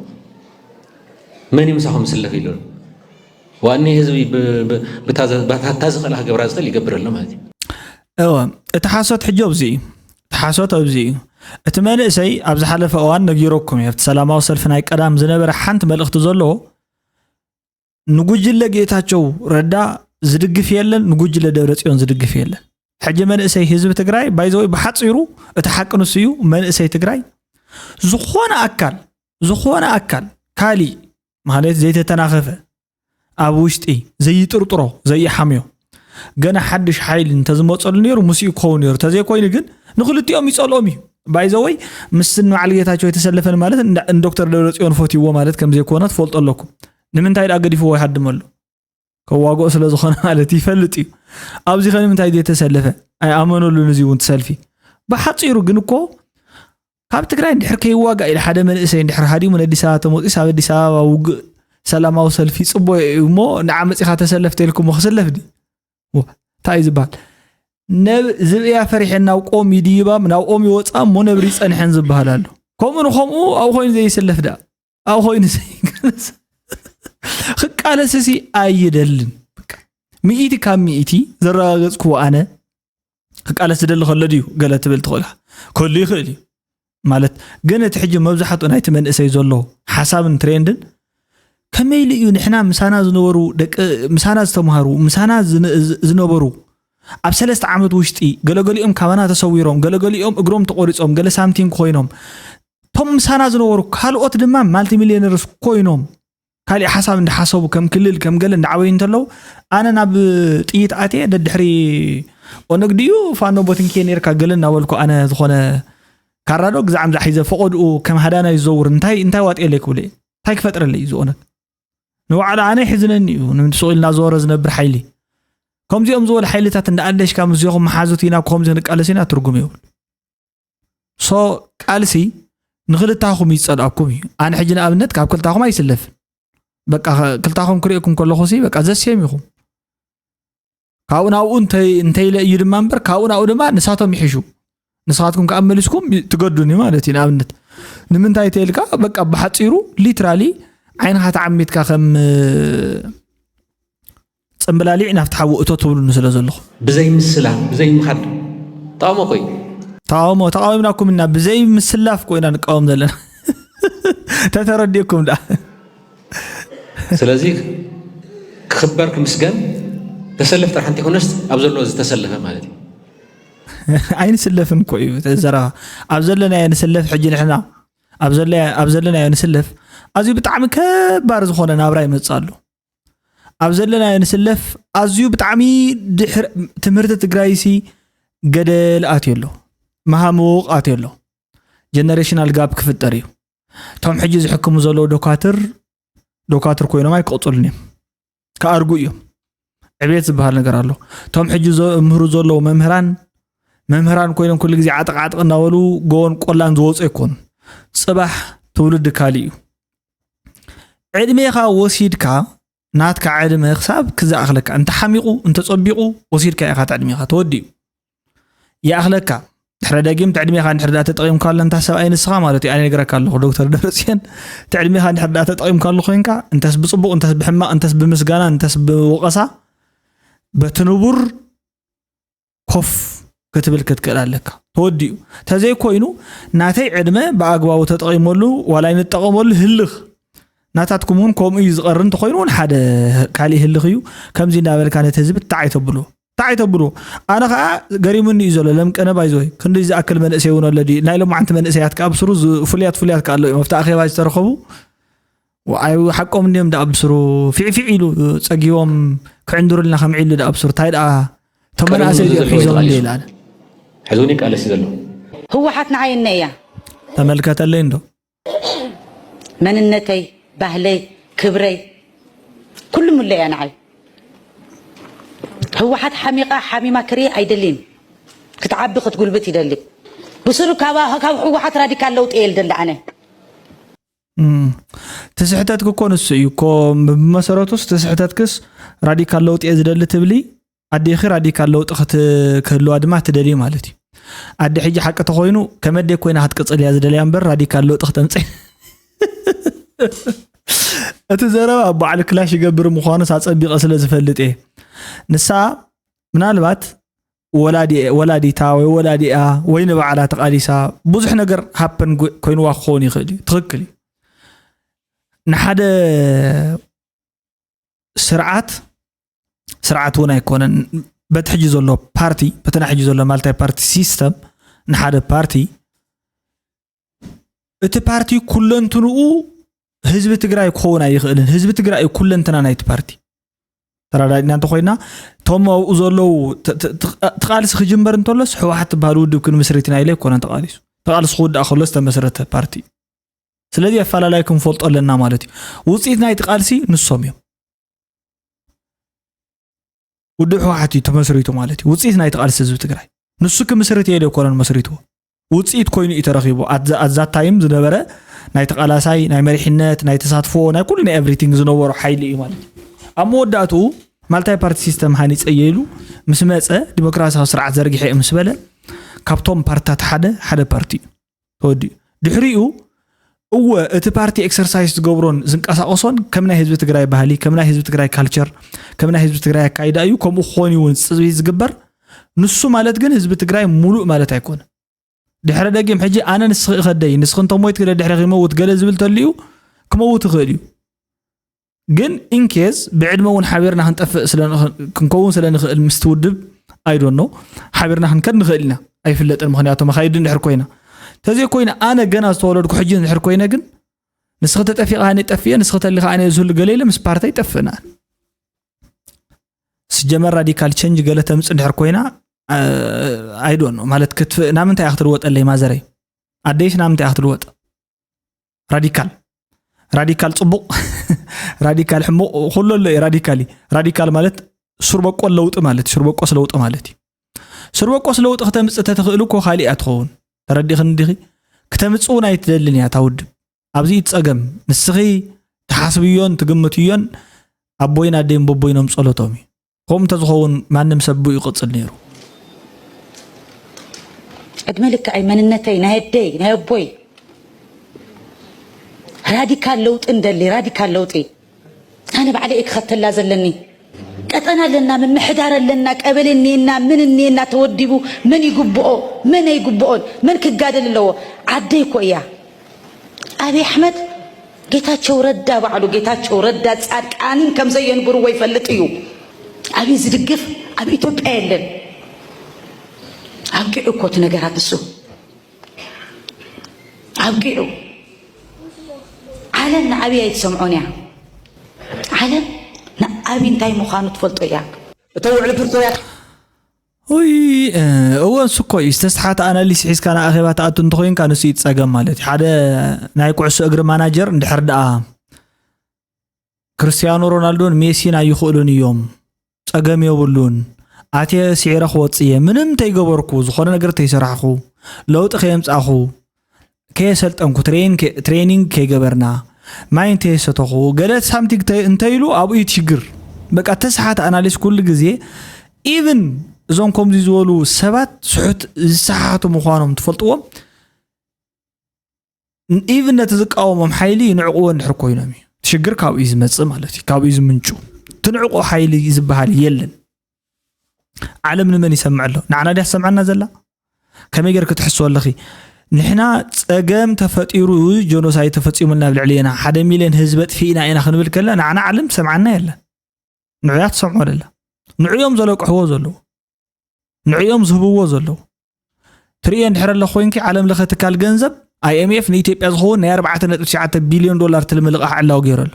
መን ምሳኹም ዝስለፍ ኢሉ ዋኒ ህዝቢ ብታታ ዝኽእል ክገብራ ዝኽእል ይገብር ኣሎ ማለት እዩ እወ እቲ ሓሶት ሕጂ ኣብዚ እዩ እቲ ሓሶት ኣብዚ እዩ እቲ መንእሰይ ኣብ ዝሓለፈ እዋን ነጊረኩም እዩ ኣብቲ ሰላማዊ ሰልፊ ናይ ቀዳም ዝነበረ ሓንቲ መልእኽቲ ዘለዎ ንጉጅለ ጌታቸው ረዳ ዝድግፍ የለን ንጉጅለ ደብረፅዮን ዝድግፍ የለን ሕጂ መንእሰይ ህዝቢ ትግራይ ባይዘወይ ብሓፂሩ እቲ ሓቂ ንሱ እዩ መንእሰይ ትግራይ ዝኾነ ኣካል ዝኾነ ኣካል ካሊእ ማለት ዘይተተናኸፈ ኣብ ውሽጢ ዘይጥርጥሮ ዘይሓምዮ ገና ሓድሽ ሓይሊ እንተዝመፀሉ ነይሩ ምስኡ ክኸውን ነይሩ ተዘይኮይኑ ግን ንክልቲኦም ይፀልኦም እዩ ባይዘወይ ምስ ንባዕል ጌታቸው የተሰለፈን ማለት ንዶክተር ደብረፅዮን ፈትይዎ ማለት ከምዘይኮነ ትፈልጡ ኣለኩም ንምንታይ ደኣ ገዲፍዎ ይሃድመሉ ከዋግኦ ስለ ዝኾነ ማለት ይፈልጥ እዩ ኣብዚ ከ ንምንታይ ዘይተሰለፈ ኣይኣመነሉን እዚ እውን ትሰልፊ ብሓፂሩ ግን እኮ ካብ ትግራይ እንድሕር ከይዋጋእ ኢለ ሓደ መንእሰይ እንድሕር ሃዲሙ ነዲስ ኣበባ ተመፂስ ኣብ ኣዲስ ኣበባ ውግእ ሰላማዊ ሰልፊ ፅቦ እዩ እሞ ንዓ መፂኻ ተሰለፍ ተልኩሞ ክስለፍ ዲ እንታይ እዩ ዝበሃል ዝብእያ ፈሪሐን ናብ ቆም ይድይባም ናብ ኦም ይወፃ እሞ ነብሪ ይፀንሐን ዝበሃል ኣሎ ከምኡ ንከምኡ ኣብኡ ኮይኑ ዘይስለፍ ደኣ ኣብኡ ኮይኑ ዘይገለስ ክቃለስሲ ኣይደልን ሚእቲ ካብ ሚእቲ ዘረጋገፅክዎ ኣነ ክቃለስ ዝደሊ ከሎ ድዩ ገለ ትብል ትኽእል ከሉ ይኽእል እዩ ማለት ግን እቲ ሕጂ መብዛሕትኡ ናይቲ መንእሰይ ዘሎ ሓሳብን ትሬንድን ከመይ ኢሉ እዩ ንሕና ምሳና ዝነበሩ ደቂ ምሳና ዝተምሃሩ ምሳና ዝነ- ዝ- ዝነበሩ ኣብ ሰለስተ ዓመት ውሽጢ ገለገሊኦም ካባና ተሰዊሮም ገለገሊኦም እግሮም ተቆሪፆም ገለ ሳምቲንግ ኮይኖም እቶም ምሳና ዝነበሩ ካልኦት ድማ ማልቲ ሚሊዮነርስ ኮይኖም ካሊእ ሓሳብ እንዳሓሰቡ ከም ክልል ከም ገለ እንዳዓበዩ እንተለዉ ኣነ ናብ ጥይት ኣትየ ደድሕሪ ኦነግ ድዩ ፋኖ ቦትንኬ ነርካ ገለ እናበልኩ ኣነ ዝኾነ ካራዶ ግዛዕ ምዛዕ ሒዘ ፈቆድኡ ከም ሃዳናይ ዝዘውር እንታይ እንታይ ዋጥየለይ ክብለ እንታይ ክፈጥረለይ እዩ ዝኦነግ ንባዕሉ ኣነ ይሕዝነኒ እዩ ንምስቕ ኢልና ዘወረ ዝነብር ሓይሊ ከምዚኦም ዝበሉ ሓይልታት እንዳኣለሽካ ምስዚኹም መሓዙት ኢና ከምዚ ክንቃለስ ኢና ትርጉም የብሉ ሶ ቃልሲ ንክልታኹም ይፀልኣኩም እዩ ኣነ ሕጂ ንኣብነት ካብ ክልታኹም ኣይስለፍን በቃ ክልታኹም ክርእየኩም ከለኹ ሲ በቃ ዘስየም ኢኹም ካብኡ ናብኡ እንተይለ እዩ ድማ እምበር ካብኡ ናብኡ ድማ ንሳቶም ይሕሹ ንስኻትኩም ከዓ መሊስኩም ትገዱኒ ማለት እዩ ንኣብነት ንምንታይ ተይልካ በቃ ብሓፂሩ ሊትራሊ ዓይንኻ ተዓሚትካ ከም ፅምብላሊዕ ናብቲ ሓዊ እቶ ትብሉኒ ስለ ዘለኹም። ብዘይ ምስላ፣ ብዘይ ምኻድ ተቓውሞ እኮ እዩ። ተቓውሞ ተቓዊምናኩም እና ብዘይ ምስላፍ እኮ ኢና ንቃወም ዘለና። ተተረዲእኩም ደኣ። ስለዚ ክኽበር ክምስገን ተሰለፍ ጥራሕ እንተይኮነስ ኣብ ዘሎ ዝተሰለፈ ማለት እዩ። ኣይንስለፍን እኮ እዩ እቲ ዘረባ። ኣብ ዘለናዮ ንስለፍ ሕጂ ንሕና ኣብ ዘለናዮ ንስለፍ ኣዝዩ ብጣዕሚ ከባድ ዝኾነ ናብራ ይመፅእ ኣሎ። ኣብ ዘለናዮ ንስለፍ ኣዝዩ ብጣዕሚ ድሕር ትምህርቲ ትግራይሲ ገደል ኣትዩ ኣሎ። መሃሙቕ ኣትዩ ኣሎ። ጀነሬሽናል ጋፕ ክፍጠር እዩ። እቶም ሕጂ ዝሕክሙ ዘለዉ ዶካትር ዶካትር ኮይኖም ኣይክቕፅሉን እዮም። ክኣርጉ እዮም። ዕቤት ዝበሃል ነገር ኣሎ። እቶም ሕጂ ዘምህሩ ዘለዉ መምህራን መምህራን ኮይኖም ኩሉ ግዜ ዓጥቕ ዓጥቕ እናበሉ ጎቦን ቆላን ዝወፁ ኣይኮኑን። ፅባሕ ትውልዲ ካሊእ እዩ። ዕድሜኻ ወሲድካ ናትካ ዕድመ ክሳብ ክዝኣኽለካ እንተሓሚቑ እንተፀቢቑ ወሲድካ ኢኻ እቲ ዕድሜኻ ተወዲኡ ይኣኽለካ ድሕረ ደጊም ትዕድሜኻ እንድሕር ዳ ተጠቒምካሉ እንታ ሰብኣይ ንስኻ ማለት እዩ ኣነ ነግረካ ኣለኹ ዶክተር ደብረፅዮን ትዕድሜኻ እንድሕር ዳ ተጠቒምካሉ ኮይንካ እንተስ ብፅቡቕ እንተስ ብሕማቕ እንተስ ብምስጋና እንተስ ብወቐሳ በቲ ንቡር ኮፍ ክትብል ክትክእል ኣለካ። ተወዲኡ። ተዘይኮይኑ ናተይ ዕድመ ብኣግባቡ ተጠቒመሉ ዋላ ኣይንጠቐመሉ ህልኽ። ናታትኩም እውን ከምኡ እዩ ዝቐሪ እንተኾይኑ እውን ሓደ ካሊእ ህልኽ እዩ። ከምዚ እናበልካ ነቲ ህዝቢ እንታይ ኣይተብሎ እንታይ ኣይተብሎ። ኣነ ከዓ ገሪሙኒ እዩ ዘሎ ለምቀነ ባይዞይ ክንዲ ዝኣክል መንእሰይ እውን ኣሎ ድዩ ናይ ሎማዓንቲ መንእሰያት ከዓ ብስሩ ዝ- ፍሉያት ፍሉያት ከዓ ኣለዉ እዮም ኣብቲ ኣኼባ ዝተረኸቡ። ወኣይ ሓቆም እንዲዮም ደኣ ብስሩ ፊዕፊዕ ኢሉ ጸጊቦም ክዕንድሩልና ከምዒሉ ደኣ ብስሩ እንታይ ደኣ እቶም መናእሰይ እዚኦም ሒዞም እንዲ ይላል። ሕዚ እውን ይቃለስ ዘሎ። ህወሓት ንዓይ እነ እያ። ተመልከተለይ እንዶ መንነተይ፣ ባህለይ፣ ክብረይ ኩሉ ምለ እያ ንዓይ። ህወሓት ሓሚቓ ሓሚማ ክርኢ ኣይደልን። ክትዓቢ ክትጉልብት ይደሊ። ብስሩ ካብ ካብ ህወሓት ራዲካል ለውጢ እየ ልደሊ ኣነ። እም፣ እቲ ስሕተትኪ እኮ ንሱ እዩ እኮ ብመሰረቱስ እቲ ስሕተትክስ ራዲካል ለውጢ እየ ዝደሊ ትብሊ ኣዴኺ ራዲካል ለውጢ ክት- ክህልዋ ድማ ትደልዩ ማለት እዩ ኣደ ሕጂ ሓቂ ተኮይኑ ከም ኣደ ኮይና ክትቅፅል እያ ዝደልያ እምበር ራዲካል ለውጢ ክተምፅእ እቲ ዘረባ ኣብ በዓል ክላሽ ይገብር ምዃኑስ ኣፀቢቐ ስለ ዝፈልጥ እየ ንሳ ምናልባት ወላዲ- ወላዲታ ወይ ወላዲኣ ወይ ንባዕላ ተቓሊሳ ብዙሕ ነገር ሃፐን ጎ- ኮይንዋ ክኸውን ይኽእል እዩ ትኽክል እዩ ንሓደ ስርዓት ስርዓት እውን ኣይኮነን በቲ ሕጂ ዘሎ ፓርቲ በቲ ናይ ሕጂ ዘሎ ማልታይ ፓርቲ ሲስተም ንሓደ ፓርቲ እቲ ፓርቲ ኩለንትንኡ ህዝቢ ትግራይ ክኸውን ኣይኽእልን ህዝቢ ትግራይ እዩ ኩለንትና ናይቲ ፓርቲ ተረዳዲና እንተኮይና እቶም ኣብኡ ዘለዉ ተ- ተ- ተ- እቲ ቃልሲ ክጅመር እንተሎስ ህወሓት ትበሃል ውድብ ክንምስርት ኢና ኢለ ኣይኮነን ተቃሊሱ ተቃልሲ ክውዳእ ከሎ ዝተመስረተ ፓርቲ እዩ ስለዚ ኣፈላላይ ክንፈልጦ ኣለና ማለት እዩ ውፅኢት ናይቲ ቃልሲ ንሶም እዮም ውድብ ህወሓት እዩ ተመስሪቱ ማለት እዩ ውፅኢት ናይቲ ቃልሲ ህዝቢ ትግራይ ንሱ ክምስርት እየ ኣይኮነን መስሪትዎ ውፅኢት ኮይኑ እዩ ተረኺቡ ኣዛ ታይም ዝነበረ ናይ ተቃላሳይ ናይ መሪሕነት ናይ ተሳትፎ ናይ ኩሉ ናይ ኤቭሪቲንግ ዝነበሮ ሓይሊ እዩ ማለት እዩ ኣብ መወዳእትኡ ማልታይ ፓርቲ ሲስተም ሃኒፀ እየ ኢሉ ምስ መፀ ዲሞክራሲያዊ ስርዓት ዘርጊሐ እየ ምስ በለ ካብቶም ፓርትታት ሓደ ሓደ ፓርቲ እዩ ተወዲኡ ድሕሪኡ እወ እቲ ፓርቲ ኤክሰርሳይዝ ዝገብሮን ዝንቀሳቀሶን ከም ናይ ህዝቢ ትግራይ ባህሊ ከም ናይ ህዝቢ ትግራይ ካልቸር ከም ናይ ህዝቢ ትግራይ ኣካይዳ እዩ ከምኡ ክኾን እውን ፅቢ ዝግበር ንሱ ማለት ግን ህዝቢ ትግራይ ሙሉእ ማለት ኣይኮነ ድሕረ ደጊም ሕጂ ኣነ ንስኺ እኸደይ ንስኺ እንተሞይት ክደ ድሕረ ክመውት ገለ ዝብል ተልዩ ክመውት ይኽእል እዩ ግን ኢንኬዝ ብዕድመ እውን ሓቢርና ክንጠፍእ ክንከውን ስለ ንኽእል ምስቲ ውድብ ኣይዶኖ ሓቢርና ክንከድ ንኽእል ኢና ኣይፍለጥን ምክንያቱ መኻይዲ እንድሕር ኮይና ተዘይ ኮይነ ኣነ ገና ዝተወለድኩ ሕጂ እንድሕር ኮይነ ግን ንስኺ ተጠፊኻ ኣነ ጠፍየ ንስኺ ተሊኻ ኣነ ዝህሉ ገለ ኢለ ምስ ፓርተይ ጠፍእና ስጀመር ራዲካል ቸንጅ ገለ ተምፅ እንድሕር ኮይና ኣይዶኖ ማለት ክትፍእ ናምንታይ እያ ክትልወጠለይ ማዘረይ ኣደይስ ናምንታይ እያ ክትልወጥ ራዲካል ራዲካል ፅቡቕ ራዲካል ሕሙቕ ኩሉ ኣሎ እዩ ራዲካል እዩ ራዲካል ማለት ሱር በቆል ለውጢ ማለት እዩ ሱር በቆስ ለውጢ ማለት እዩ ሱር በቆስ ለውጢ ክተምፅእ ተትኽእል እኮ ካሊእ እያ ትኸውን ተረዲኽን እንዲኺ ክተምፅእ እውን ኣይትደልን እያ እታ ውድብ ኣብዚ እዩ ፀገም ንስኺ ትሓስብዮን ትግምትዮን ኣቦይን ኣደይን በቦይኖም ፀሎቶም እዩ ከምኡ እንተዝኸውን ማንም ሰብ ብኡ ይቕፅል ነይሩ ዕድመ ልክዐይ መንነተይ ናይ ኣደይ ናይ ኣቦይ ራዲካል ለውጢ እንደሊ ራዲካል ለውጢ ኣነ ባዕለ እየ ክኸተላ ዘለኒ ቀጠና ኣለና ምምሕዳር ኣለና ቀበሌ እኒና ምን እኒና ተወዲቡ መን ይግብኦ መን ኣይግብኦን መን ክጋደል ኣለዎ ዓደይ እኮ እያ ኣብይ ኣሕመድ ጌታቸው ረዳ ባዕሉ ጌታቸው ረዳ ፃድቃንን ከም ዘየንብርዎ ይፈልጥ እዩ። ኣብይ ዝድግፍ ኣብ ኢትዮጵያ የለን። ኣብቂዑ እኮ እቲ ነገራት እሱ ኣብቂዑ። ዓለም ንኣብይ ኣይትሰምዖን እያ። ዓለም ንኣብይ እንታይ ምዃኑ ትፈልጦ እያ። እቶም ውዕሊ ፕሪቶርያ ውይ እወ ንሱ እኮ እዩ ዝተስሓተ ኣናሊስ ሒዝካ ንኣኼባ ትኣቱ እንተኮይንካ ንሱ እዩ ጸገም ማለት እዩ ሓደ ናይ ኩዕሶ እግሪ ማናጀር እንድሕር ደኣ ክርስትያኖ ሮናልዶን ሜሲን ኣይኽእሉን እዮም ጸገም የብሉን ኣትየ ስዒረ ክወጽእ እየ ምንም ተይገበርኩ ዝኾነ ነገር ተይሰራሕኹ ለውጢ ከየምጻእኹ ከየሰልጠንኩ ትሬኒንግ ከይገበርና ማይ እንተየሰተኹ ገለ ሳምቲንግ እንተይሉ ኣብኡ ትሽግር በቃ ተስሓት ኣናሊስ ኩሉ ግዜ ኢቭን እዞም ከምዚ ዝበሉ ሰባት ስሑት ዝሰሓቱ ምዃኖም ትፈልጥዎም ኢቭን ነቲ ዝቃወሞም ሓይሊ ንዕቕዎ እንድሕር ኮይኖም እዩ ትሽግር ካብኡ ዝመፅእ ማለት እዩ ካብኡ ዝምንጩ ትንዕቆ ሓይሊ ዝበሃል የለን ዓለም ንመን ይሰምዕ ኣሎ? ንዓና ድያ ትሰምዓና ዘላ? ከመይ ጌር ክትሕስቦ ኣለኺ? ንሕና ጸገም ተፈጢሩ፣ ጀኖሳይድ ተፈጺሙልና ኣብ ልዕሌና፣ ሓደ ሚልዮን ህዝቢ ኣጥፊእና ኢና ክንብል ከላ ንዓና ዓለም ትሰምዓና የለን። ንዑያ ትሰምዖ ደላ። ንዑዮም ዘለቅሕዎ ዘለዉ፣ ንዑዮም ዝህብዎ ዘለዉ። ትርእዮ እንድሕር ኣለኹ ኮይንኪ፣ ዓለም ለኸ ትካል ገንዘብ ኣይኤምኤፍ ንኢትዮጵያ ዝኸውን ናይ ኣርባዕተ ነጥቢ ትሽዓተ ቢልዮን ዶላር ትልሚ ልቓሕ ዕላዊ ገይሩ ኣሎ።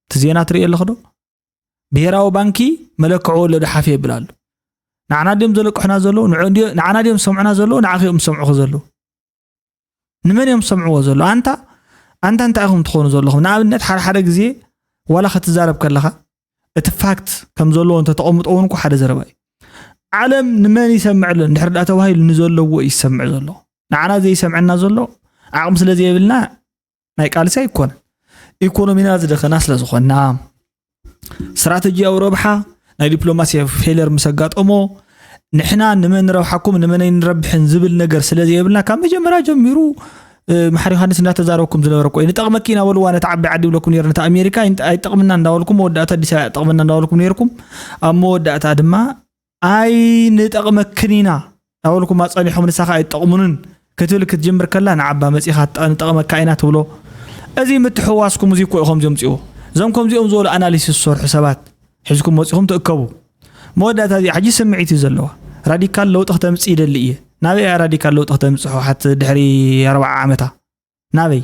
እቲ ዜና ትርእዮ ኣለኹ ዶ? ብሄራዊ ባንኪ መለክዖ ወለዶ ሓፍ የብል ኣሎ። ንዓና ድዮም ዘለቅሑና ዘለዉ? ንዑ ድዮ-፣ ንዓና ድዮም ዝሰምዑና ዘለዉ? ንዓኺ እዮም ዝሰምዑኺ ዘለዉ? ንመን እዮም ዝሰምዕዎ ዘለዉ? ኣንታ ኣንታ እንታይ ኢኹም ትኾኑ ዘለኹም? ንኣብነት ሓደ ሓደ ግዜ ዋላ ክትዛረብ ከለኻ እቲ ፋክት ከም ዘለዎ እንተተቐምጦ እውን እኮ ሓደ ዘረባ እዩ። ዓለም ንመን ይሰምዕ ኣሎ እንድሕር ደኣ ተባሂሉ ንዘለዎ እዩ ዝሰምዕ ዘሎ። ንዓና ዘይሰምዐና ዘሎ ዓቕሚ ስለ ዘይብልና ናይ ቃልሲ ኣይኮነን። ኢኮኖሚና ዝደኸና ስለ ዝኾንና፣ ስትራተጂያዊ ረብሓ ናይ ዲፕሎማሲ ፌለር ምስ ኣጋጠሞ፣ ንሕና ንመን ንረብሓኩም ንመን ኣይንረብሕን ዝብል ነገር ስለ ዘይብልና፣ ካብ መጀመርያ ጀሚሩ፣ እ፣ መሓሪ ዮሃንስ እናተዛረብኩም ዝነበረ እኮ እዩ። "ንጠቕመኪ" እናበልዋ ነታ ዓባይ ዓዲ ይብለኩም ነይሩ፣ ነታ ኣሜሪካ ኣይን-፣ "ኣይጠቕምና" እንዳበልኩም፣ መወዳእታ ኣዲስ ኣበባ "ኣይጠቕመና" እንዳበልኩም ነይርኩም። ኣብ መወዳእታ ድማ "ኣይንጠቕመክን ኢና" እንዳበልኩም ኣጸኒሖም፣ "ንሳ ኸኣ ኣይትጠቕሙንን" ክትብል ክትጅምር ከላ፣ ንዓባ መጺኻ "ትጠ-፣ ንጠቕመካ ኢና" ትብሎ። እዚ ምትሕውዋስኩም እዚ እኮ እዩ ከምዚ ኣምጺእዎ። እዞም ከምዚኦም ዝበሉ ኣናሊሲስ ዝሰርሑ ሰባት ሒዝኩም መጺኹም ትእከቡ። መወዳእታ እዚኣ ሕጂ ስምዒት እዩ ዘለዋ። ራዲካል ለውጢ ክተምጽእ ይደሊ እየ። ናበይ እያ ራዲካል ለውጢ ክተምጽእ ህወሓት ድሕሪ ኣርብዓ ዓመታ? ናበይ?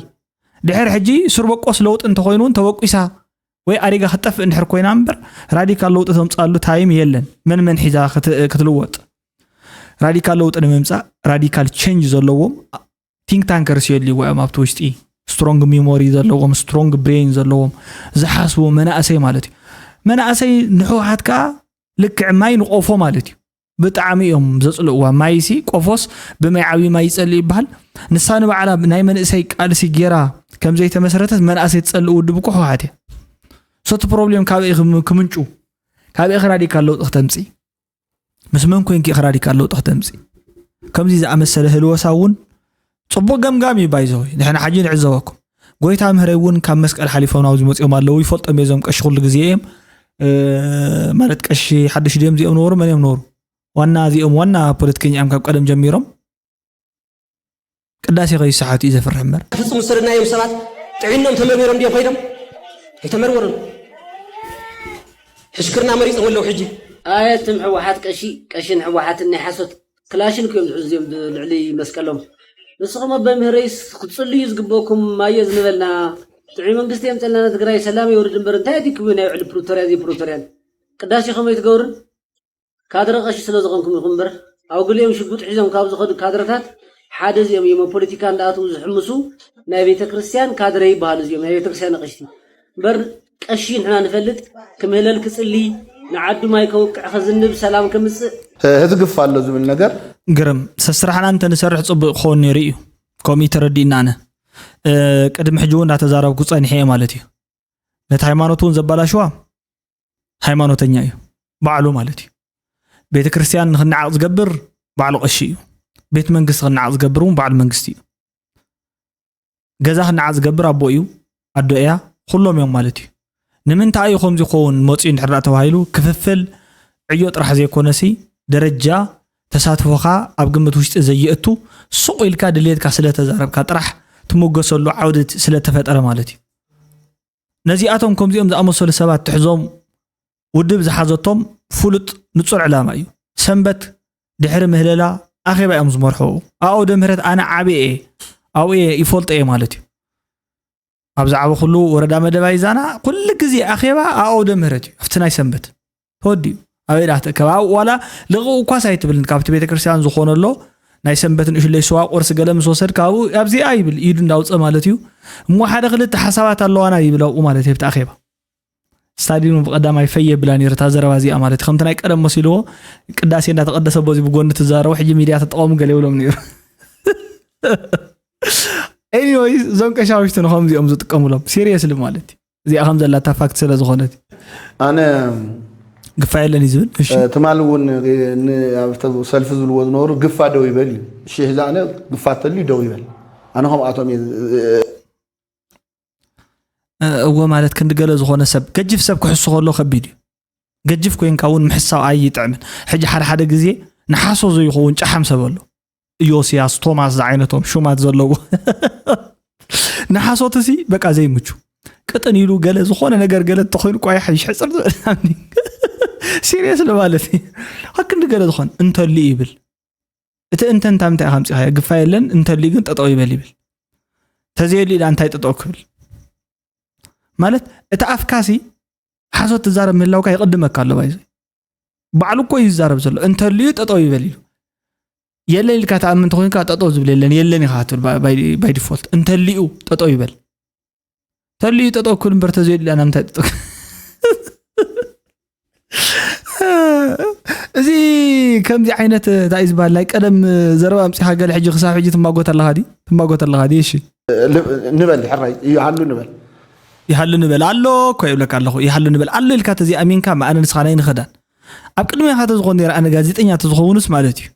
ድሕሪ ሕጂ ሱር በቆስ ለውጢ እንተኾይኑ እውን ተበቂሳ ወይ ኣሪጋ ክትጠፍእ እንድሕር ኮይና እምበር፣ ራዲካል ለውጢ ተምጽኣሉ ታይም የለን። መን መን ሒዛ ክት-፣ ክትልወጥ? ራዲካል ለውጢ ንምምጻእ ራዲካል ቼንጅ ዘለዎም ቲንክ ታንከርስ የድልይዎ እዮም። ኣብቲ ውሽጢ ስትሮንግ ሚሞሪ ዘለዎም፣ ስትሮንግ ብሬን ዘለዎም፣ ዝሓስቡ መናእሰይ ማለት እዩ። መናእሰይ ንህወሓት ከኣ ልክዕ ማይ ንቆፎ ማለት እዩ። ብጣዕሚ እዮም ዘጽልእዋ። ማይሲ፣ ቆፎስ ብማይ ዓብዪ ማይ ይጸልእ ይበሃል። ንሳ ንባዕላ ናይ መንእሰይ ቃልሲ ጌራ ከም ዘይተመስረተት መናእሰይ ትጸልእ ውድብ እኮ ህወሓት እያ። ሶቲ ፕሮብሌም ካበይ ክም-፣ ክምንጩ? ካበይ ራዲካል ለውጢ ክተምጽእ? ምስ መን ኮይንኪ ኢኺ ራዲካል ለውጢ ክተምጺ? ከምዚ ዝኣመሰለ ህልወሳ እውን ጽቡቕ ገምጋም እዩ። ባይዘወይ ንሕና ሕጂ ንዕዘበኩም። ጎይታ ምህረይ እውን ካብ መስቀል ሓሊፎም ናብዚ መጺኦም ኣለዉ። ይፈልጦም እየ እዞም ቀሺ፣ ኩሉ ግዜ እዮም፣ እ፣ ማለት ቀሺ ሓድሽ ድዮም እዚኦም ነበሩ፣ መን እዮም ነበሩ? ዋና እዚኦም ዋና ፖለቲከኛ እዮም ካብ ቀደም ጀሚሮም። ቅዳሴ ከይሰሓቱ እዩ ዘፍርሕ እምበር። ፍጹም ዝሰደድናዮም ሰባት ጥዒኖም ተመርሚሮም ድዮም ከይዶም? ኣይተመርመሩን። ሕሽክርና መሪጾም ኣለዉ ሕጂ። ኣየትም ህወሓት ቀሺ፣ ቀሽን ህወሓትን ናይ ሓሶት ክላሽን እዮም ዝሕዙ እዮም ልዕሊ መስቀሎም። ንስኹም ኣቦይ ምህረይስ ክትጽልዩ ዝግበኩም ማየ ዝንበልና። ጥዑይ መንግስቲ የምጸልና ንትግራይ ሰላም የውርድ እምበር እንታይ ኣዲክቡ ናይ ውዕሊ ፕሪቶርያ ዘይፕሪቶርያን? ቅዳሴ ከመይ ትገብርን? ካድረ ቀሺ ስለ ዝኾንኩም ኢኹም እምበር፣ ኣብ ገሊኦም ሽጉጥ ሒዞም ካብ ዝኸዱ ካድረታት ሓደ እዚኦም እዮም። ኣብ ፖለቲካ እንዳኣተዉ ዝሕምሱ ናይ ቤተ ክርስቲያን ካድረ ይበሃሉ እዚኦም፣ ናይ ቤተ ክርስቲያን ኣቐሽቲ። እምበር ቀሺ ንሕና ንፈልጥ፣ ክምህለል ክጽሊ፣ ንዓዱ ማይ ከውቅዕ፣ ከዝንብ፣ ሰላም ከምጽእ። ህዝግፍ ኣሎ ዝብል ነገር። ግርም፣ ሰስራሕና እንተ ንሰርሕ ጽቡቕ ክኸውን ነይሩ እዩ። ከምኡ እዩ ተረዲእና ኣነ። እ፣ ቅድሚ ሕጂ እውን እንዳተዛረብኩ ጸኒሐ እየ ማለት እዩ። ነቲ ሃይማኖት እውን ዘባላሽዋ ሃይማኖተኛ እዩ፣ ባዕሉ ማለት እዩ። ቤተ ክርስቲያን ንኽነዓቕ ዝገብር ባዕሉ ቀሺ እዩ። ቤት መንግስቲ ክነዓቕ ዝገብር እውን ባዕሉ መንግስቲ እዩ። ገዛ ክነዓቕ ዝገብር ኣቦ እዩ፣ ኣዶ እያ፣ ኩሎም እዮም ማለት እዩ። ንምንታይ እዩ ከምዚ ክኸውን መፂኡ እንድሕር ደኣ ተባሂሉ፣ ክፍፍል ዕዮ ጥራሕ ዘይኮነሲ፣ ደረጃ ተሳትፎኻ ኣብ ግምት ውሽጢ ዘየእቱ፣ ሱቕ ኢልካ ድሌትካ ስለ ተዛረብካ ጥራሕ ትምገሰሉ ዓውዲ ስለተፈጠረ ማለት እዩ። ነዚኣቶም ከምዚኦም ዝኣመሰሉ ሰባት ትሕዞም፣ ውድብ ዝሓዘቶም ፍሉጥ ንጹር ዕላማ እዩ። ሰንበት ድሕሪ ምህለላ ኣኼባ እዮም ዝመርሑ። ኣኣው ደምህረት ኣነ ዓብየ እየ፣ ኣብኡ እየ ይፈልጦ እየ ማለት እዩ። ኣብ ዝዓበኹሉ ወረዳ መደባይ ዛና ኩሉ ግዜ ኣኼባ ኣኣው ደምህረት እዩ። ኣብቲ ናይ ሰንበት ተወዲኡ። ኣበይ ደኣ ክትእከብ? ኣብኡ ዋላ ልቕቕ እኳስ ኣይትብልን። ካብቲ ቤተክርስትያን ዝኾነ ኣሎ፣ ናይ ሰንበት ንእሽለይ ስዋ ቁርሲ ገለ ምስ ወሰድካ ኣብኡ፣ ኣብዚኣ ይብል፣ ኢዱ እንዳውፀ ማለት እዩ። እሞ ሓደ ክልተ ሓሳባት ኣለዋና ይብል ኣብኡ ማለት እዩ፣ ኣብቲ ኣኼባ። ስታዲየም ብቐዳማይ ፈይ የብላ ነይሩ እታ ዘረባ እዚኣ ማለት እዩ። ከምቲ ናይ ቀደም መሲልዎ ቅዳሴ እንዳተቐደሰ በዚ ብጎኒ ትዛረቡ፣ ሕጂ ሚድያ ተጠቐሙ ገለ ይብሎም ነይሩ። ኤኒወይስ፣ እዞም ቀሻውሽቲ ንኸምዚኦም ዝጥቀሙሎም፣ ሲሪየስሊ ማለት እዩ። እዚኣ ከም ዘላታ ፋክት ስለ ዝኾነት። ኣነ ግፋ የለን እዩ ዝብል። እሺ። እ፣ ትማሊ እውን ን-፣ ኣብ ተ-፣ ሰልፊ ዝብልዎ ዝነበሩ ግፋ ደው ይበል እዩ። እሺ፣ ሕዚ ኣነ ግፋ ተልዩ ደው ይበል። ኣነ ከምኣቶም እየ ዝ-፣ እ፣ እወ ማለት ክንዲ ገለ ዝኾነ ሰብ፣ ገጅፍ ሰብ ክሕሱ ከሎ ከቢድ እዩ። ገጅፍ ኮይንካ እውን ምሕሳው ኣይጥዕምን። ሕጂ ሓደ ሓደ ግዜ ንሓሶ ዘይኸውን ጨሓም ሰብ ኣሎ። ኢዮስያስ፣ ቶማስ ዝዓይነቶም ሹማት ዘለዎ ንሓሶትሲ በቃ ዘይምቹ። ቅጥን ኢሉ ገለ ዝኾነ ነገር ገለ እንተኾይኑ ቋይሕ ይሕፅር ዝበል። ሲሪየስ ማለት እዩ። ኣክንዲ ገለ ዝኾነ እንተልዩ ይብል። እቲ እንተ እንታይ ምንታይ ኢኻ ኣምፂኻዮ? ግፋ የለን፣ እንተልዩ ግን ጠጠው ይበል ይብል። ተዘየልዩ ኢላ እንታይ ጠጠው ክብል? ማለት እቲ ኣፍካሲ ሓሶት ትዛረብ ምህላውካ ይቕድመካ ኣሎ። ባይዘ ባዕሉ እኮ እዩ ዝዛረብ ዘሎ። እንተልዩ ጠጠው ይበል ኢሉ። የለን ኢልካ ትኣምን እንተኾይንካ ጠጠው ዝብል የለን፣ የለን ኢኻ ትብል ባይ ዲፎልት። እንተልዩ ጠጠው ይበል። ተልዩ ጠጠው ክብል እምበር ተዘይሉ ኢላ ናምንታይ ጠጠው ክብል? እዚ ከምዚ ዓይነት እንታይ እዩ ዝበሃል ናይ ቀደም ዘረባ ኣምፂኻ ገለ ሕጂ ክሳብ ሕጂ ትማጎት ኣለኻ ድዩ? ትማጎት ኣለኻ ድዩ? እሺ። ል-፣ ንበል ሕራይ ይሃሉ ንበል። ይሃሉ ንበል ኣሎ እኮ ይብለካ ኣለኹ። ይሃሉ ንበል ኣሎ ኢልካ ተዘይኣሚንካ መኣነ ንስኻ ናይ ንኸዳን ኣብ ቅድሜኻ ተዝኾን ነይረ ኣነ ጋዜጠኛ ተዝኸውንስ ማለት እዩ።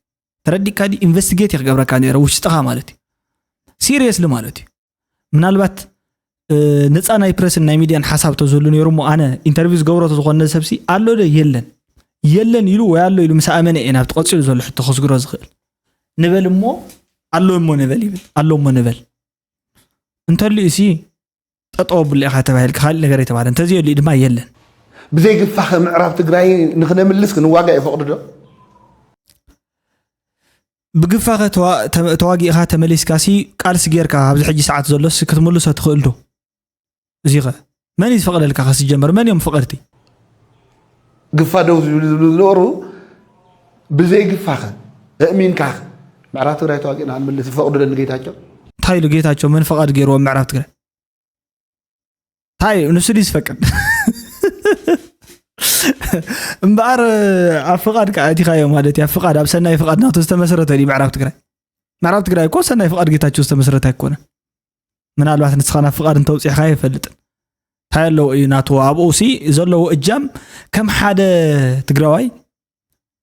ተረዲእካ ድዩ? ኢንቨስቲጌት እየ ክገብረካ ነይረ ውሽጥኻ ማለት እዩ። ሲሪየስሊ ማለት እዩ። ምናልባት ነፃ ናይ ፕረስን ናይ ሚድያን ሓሳብ ተዝህሉ ነይሩ እሞ ኣነ ኢንተርቪው ዝገብሮ ተዝኾነ ሰብሲ ኣሎ ዶ የለን የለን ኢሉ ወይ ኣሎ ኢሉ ምስ ኣመነ እየ ናብቲ ቀፂሉ ዘሎ ሕቶ ከስግሮ ዝኽእል። ንበል እሞ ኣሎ እሞ ንበል ይብል ኣሎ እሞ ንበል እንተልዩ ሲ ጠጠው ኣብሉ ኢኻ ተባሂልካ ካልእ ነገር ኣይተባህለ እንተዘየልዩ ድማ የለን። ብዘይግፋኸ ምዕራብ ትግራይ ንክነምልስ ክንዋጋእ ይፈቕዱ ዶ? ብግፋኸ ተዋ- ተ- ተዋጊእኻ ተመሊስካ ሲ ቃልሲ ጌርካ ኣብዚ ሕጂ ሰዓት ዘሎስ ክትምልሶ ትኽእል ዶ? እዚኸ መን እዩ ዝፈቕደልካ? ከስጀመር መን እዮም ፍቐድቲ? ግፋ ደው ዝብሉ ዝብሉ ዝነበሩ ብዘይ ግፋኸ እእሚንካ ምዕራብ ትግራይ ተዋጊእና ክንምልስ ይፈቕዱ ዶ ንጌታቸው? እንታይ ኢሉ ጌታቸው? መን ፈቓድ ገይርዎ ምዕራብ ትግራይ? እንታይ እዩ ንሱ ድዩ ዝፈቅድ? እምበኣር ኣብ ፍቓድ ከዓ ኣቲኻዮ ማለት እዩ። ኣብ ፍቓድ ኣብ ሰናይ ፍቓድ ናቱ ዝተመስረተ ድዩ ምዕራብ ትግራይ? ምዕራብ ትግራይ እኮ ሰናይ ፍቓድ ጌታቸው ዝተመስረተ ኣይኮነን። ምናልባት ንስኻ ናብ ፍቓድ እንተውፂእኻ ኣይፈልጥን። እንታይ ኣለዎ እዩ ናቱ ኣብኡ ሲ ዘለዎ እጃም ከም ሓደ ትግራዋይ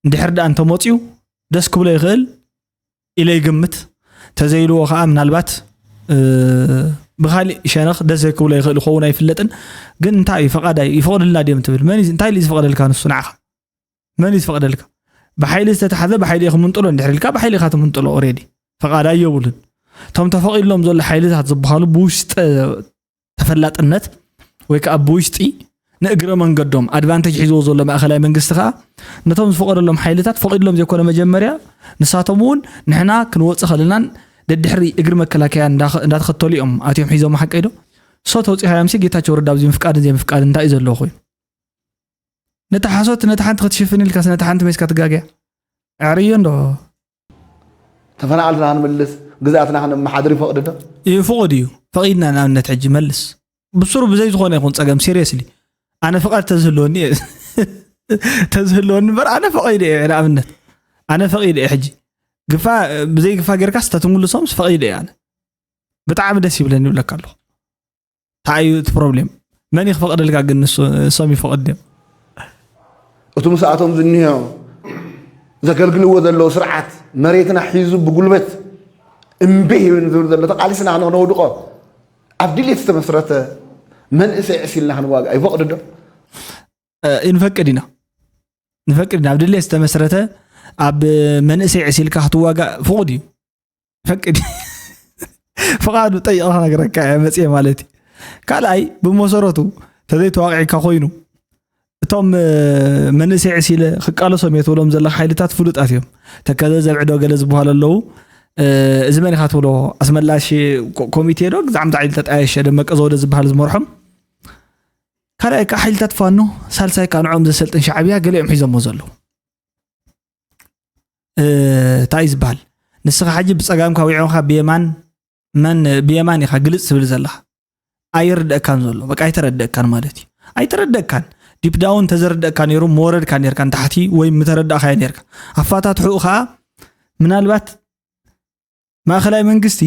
እንድሕር ደኣ እንተመፅዩ ደስ ክብሎ ይኽእል ኢለ ይግምት። ተዘይልዎ ከዓ ምናልባት ብካሊእ ሸነኽ ደስ ዘይክብሎ ይኽእል ይኸውን ኣይፍለጥን። ግን እንታይ እዩ ፈቓድ ይፈቕድልና ድዮም ትብል? መን እንታይ ኢሉ ዝፈቕደልካ ንሱ ንዓኻ? መን እዩ ዝፈቕደልካ? ብሓይሊ ዝተታሓዘ ብሓይሊ እየ ክምንጥሎ እንድሕር ኢልካ ብሓይሊ ኢኻ ትምንጥሎ። ኦሬዲ ፈቓድ ኣየብሉን። እቶም ተፈቒድሎም ዘሎ ሓይልታት ዝበሃሉ ብውሽጠ ተፈላጥነት ወይ ከዓ ብውሽጢ ንእግረ መንገዶም ኣድቫንቴጅ ሒዝዎ ዘሎ ማእኸላይ መንግስቲ ከዓ ነቶም ዝፈቐደሎም ሓይልታት ፈቒድሎም ዘይኮነ መጀመርያ ንሳቶም እውን ንሕና ክንወፅእ ከለናን ደድሕሪ እግሪ መከላከያ እንዳኸ- እንዳተኸተሉ እዮም ኣትዮም ሒዞም ሓቀይ ዶ? ሶ ተውፂኻዮም ሲ ጌታቸው ረዳ ኣብዚ ምፍቃድን ዘይምፍቃድን እንታይ እዩ ዘለዎ ኮይኑ? ነቲ ሓሶት ነቲ ሓንቲ ክትሽፍን ኢልካስ ነቲ ሓንቲ መይስካ ትጋገያ? ኣዕርዮ እንዶ ተፈናቐልና ክንምልስ ግዝኣትና ክነመሓድር ይፈቕድ ዶ? እዩ ፍቑድ እዩ። ፈቒድና ንኣብነት ሕጂ መልስ ብስሩ ብዘይ ዝኾነ ይኹን ፀገም ሲሪየስሊ ኣነ ፍቓድ ተዝህልወኒ እየ ተዝህልወኒ እምበር ኣነ ፈቒደ እየ ንኣብነት ኣነ ፈቒደ እየ ሕጂ ግፋ ብዘይ ግፋ ጌርካስ ተትምልሶምስ ፈቒደ እየ ኣነ ብጣዕሚ ደስ ይብለኒ ይብለካ ኣለኹ እንታይ እዩ እቲ ፕሮብሌም መን እዩ ክፈቕደልካ ግን ንሱ- ንሶም ይፈቕድ ድዮም እቲ ምስኣቶም ዝኒሆ ዘገልግልዎ ዘለዉ ስርዓት መሬትና ሒዙ ብጉልበት እምቢ ይብል ዝብል ዘሎ ተቃሊስና ንክነውድቆ ኣብ ድሌት ዝተመስረተ መንእሰይ ዕሲልና ክንዋግእ ይፈቕድ ዶ? እ፣ ንፈቅድ ኢና ንፈቅድ ኢና ኣብ ድሌት ዝተመስረተ ኣብ መንእሰይ ዕሲልካ ክትዋጋእ ፍቑድ እዩ ፈቅድ ፍቓዱ ጠይቕ ክነግረካ እየ መፅየ ማለት እዩ ካልኣይ ብመሰረቱ ተዘይተዋቂዕካ ኮይኑ እቶም እ፣ መንእሰይ ዕሲለ ክቃለሶም እየ ትብሎም ዘለካ ሓይልታት ፍሉጣት እዮም ተከዘ ዘብዕዶ ገለ ዝበሃሉ ኣለዉ እ፣ እዚ መን ኢኻ ትብሎ ኣስመላሽ ኮ- ኮሚቴ ዶ ግዛዕ ምዛዕ ኢሉ ተጣየሸ ደመቀ ዘውደ ዝበሃል ዝመርሖም ካልኣይ ከዓ ሓይልታት ፋኖ ሳልሳይ ከዓ ንዕኦም ዘሰልጥን ሻዕብያ ገሊኦም ሒዞሞ ዘለዉ እንታይ እዩ ዝበሃል ንስኻ ሕጂ ብፀጋምካ ውዒቕካ ብየማን መን ብየማን ኢኻ ግልፅ ትብል ዘለኻ ኣይርደእካን ዘሎ በቃ ኣይተረደእካን ማለት እዩ ኣይተረደእካን ዲፕ ዳውን ተዘረደእካ ነይሩ መወረድካ ነርካ ንታሕቲ ወይ ምተረዳእካዮ ነርካ ኣፋታትሕኡ ከዓ ምናልባት ማእኸላይ መንግስቲ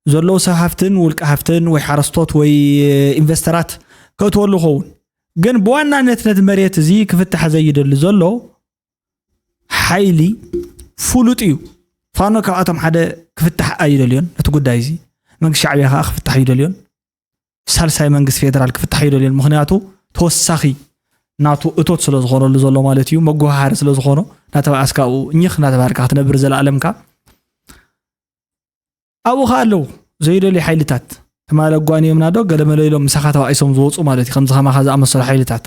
ዘለዉ ሰብ ሃፍትን ውልቀ ሃፍትን ወይ ሓረስቶት ወይ ኢንቨስተራት ከእትወሉ ይኸውን ግን ብዋናነት ነቲ መሬት እዚ ክፍታሕ ዘይደሊ ዘሎ ሓይሊ ፍሉጥ እዩ ፋኖ ካብኣቶም ሓደ ክፍታሕ ኣይደልዮን ነቲ ጉዳይ እዚ መንግስቲ ሻዕብያ ከዓ ክፍታሕ ኣይደልዮን ሳልሳይ መንግስቲ ፌደራል ክፍታሕ ኣይደልዮን ምክንያቱ ተወሳኺ ናቱ እቶት ስለ ዝኾነሉ ዘሎ ማለት እዩ፣ መጎሃሃሪ ስለ ዝኾኖ፣ እናተባኣስካ ኣብኡ እኝኽ እናተባሃልካ ክትነብር ዘለኣለምካ። ኣብኡ ኸኣ ኣለዉ ዘይደልዩ ሓይልታት፣ ትማሊ ኣጓንዮምና ዶ ገለመለ ኢሎም ምሳኻ ተባኢሶም ዝወፁ ማለት እዩ። ከምዚ ከማኻ ዝኣመሰሉ ሓይልታት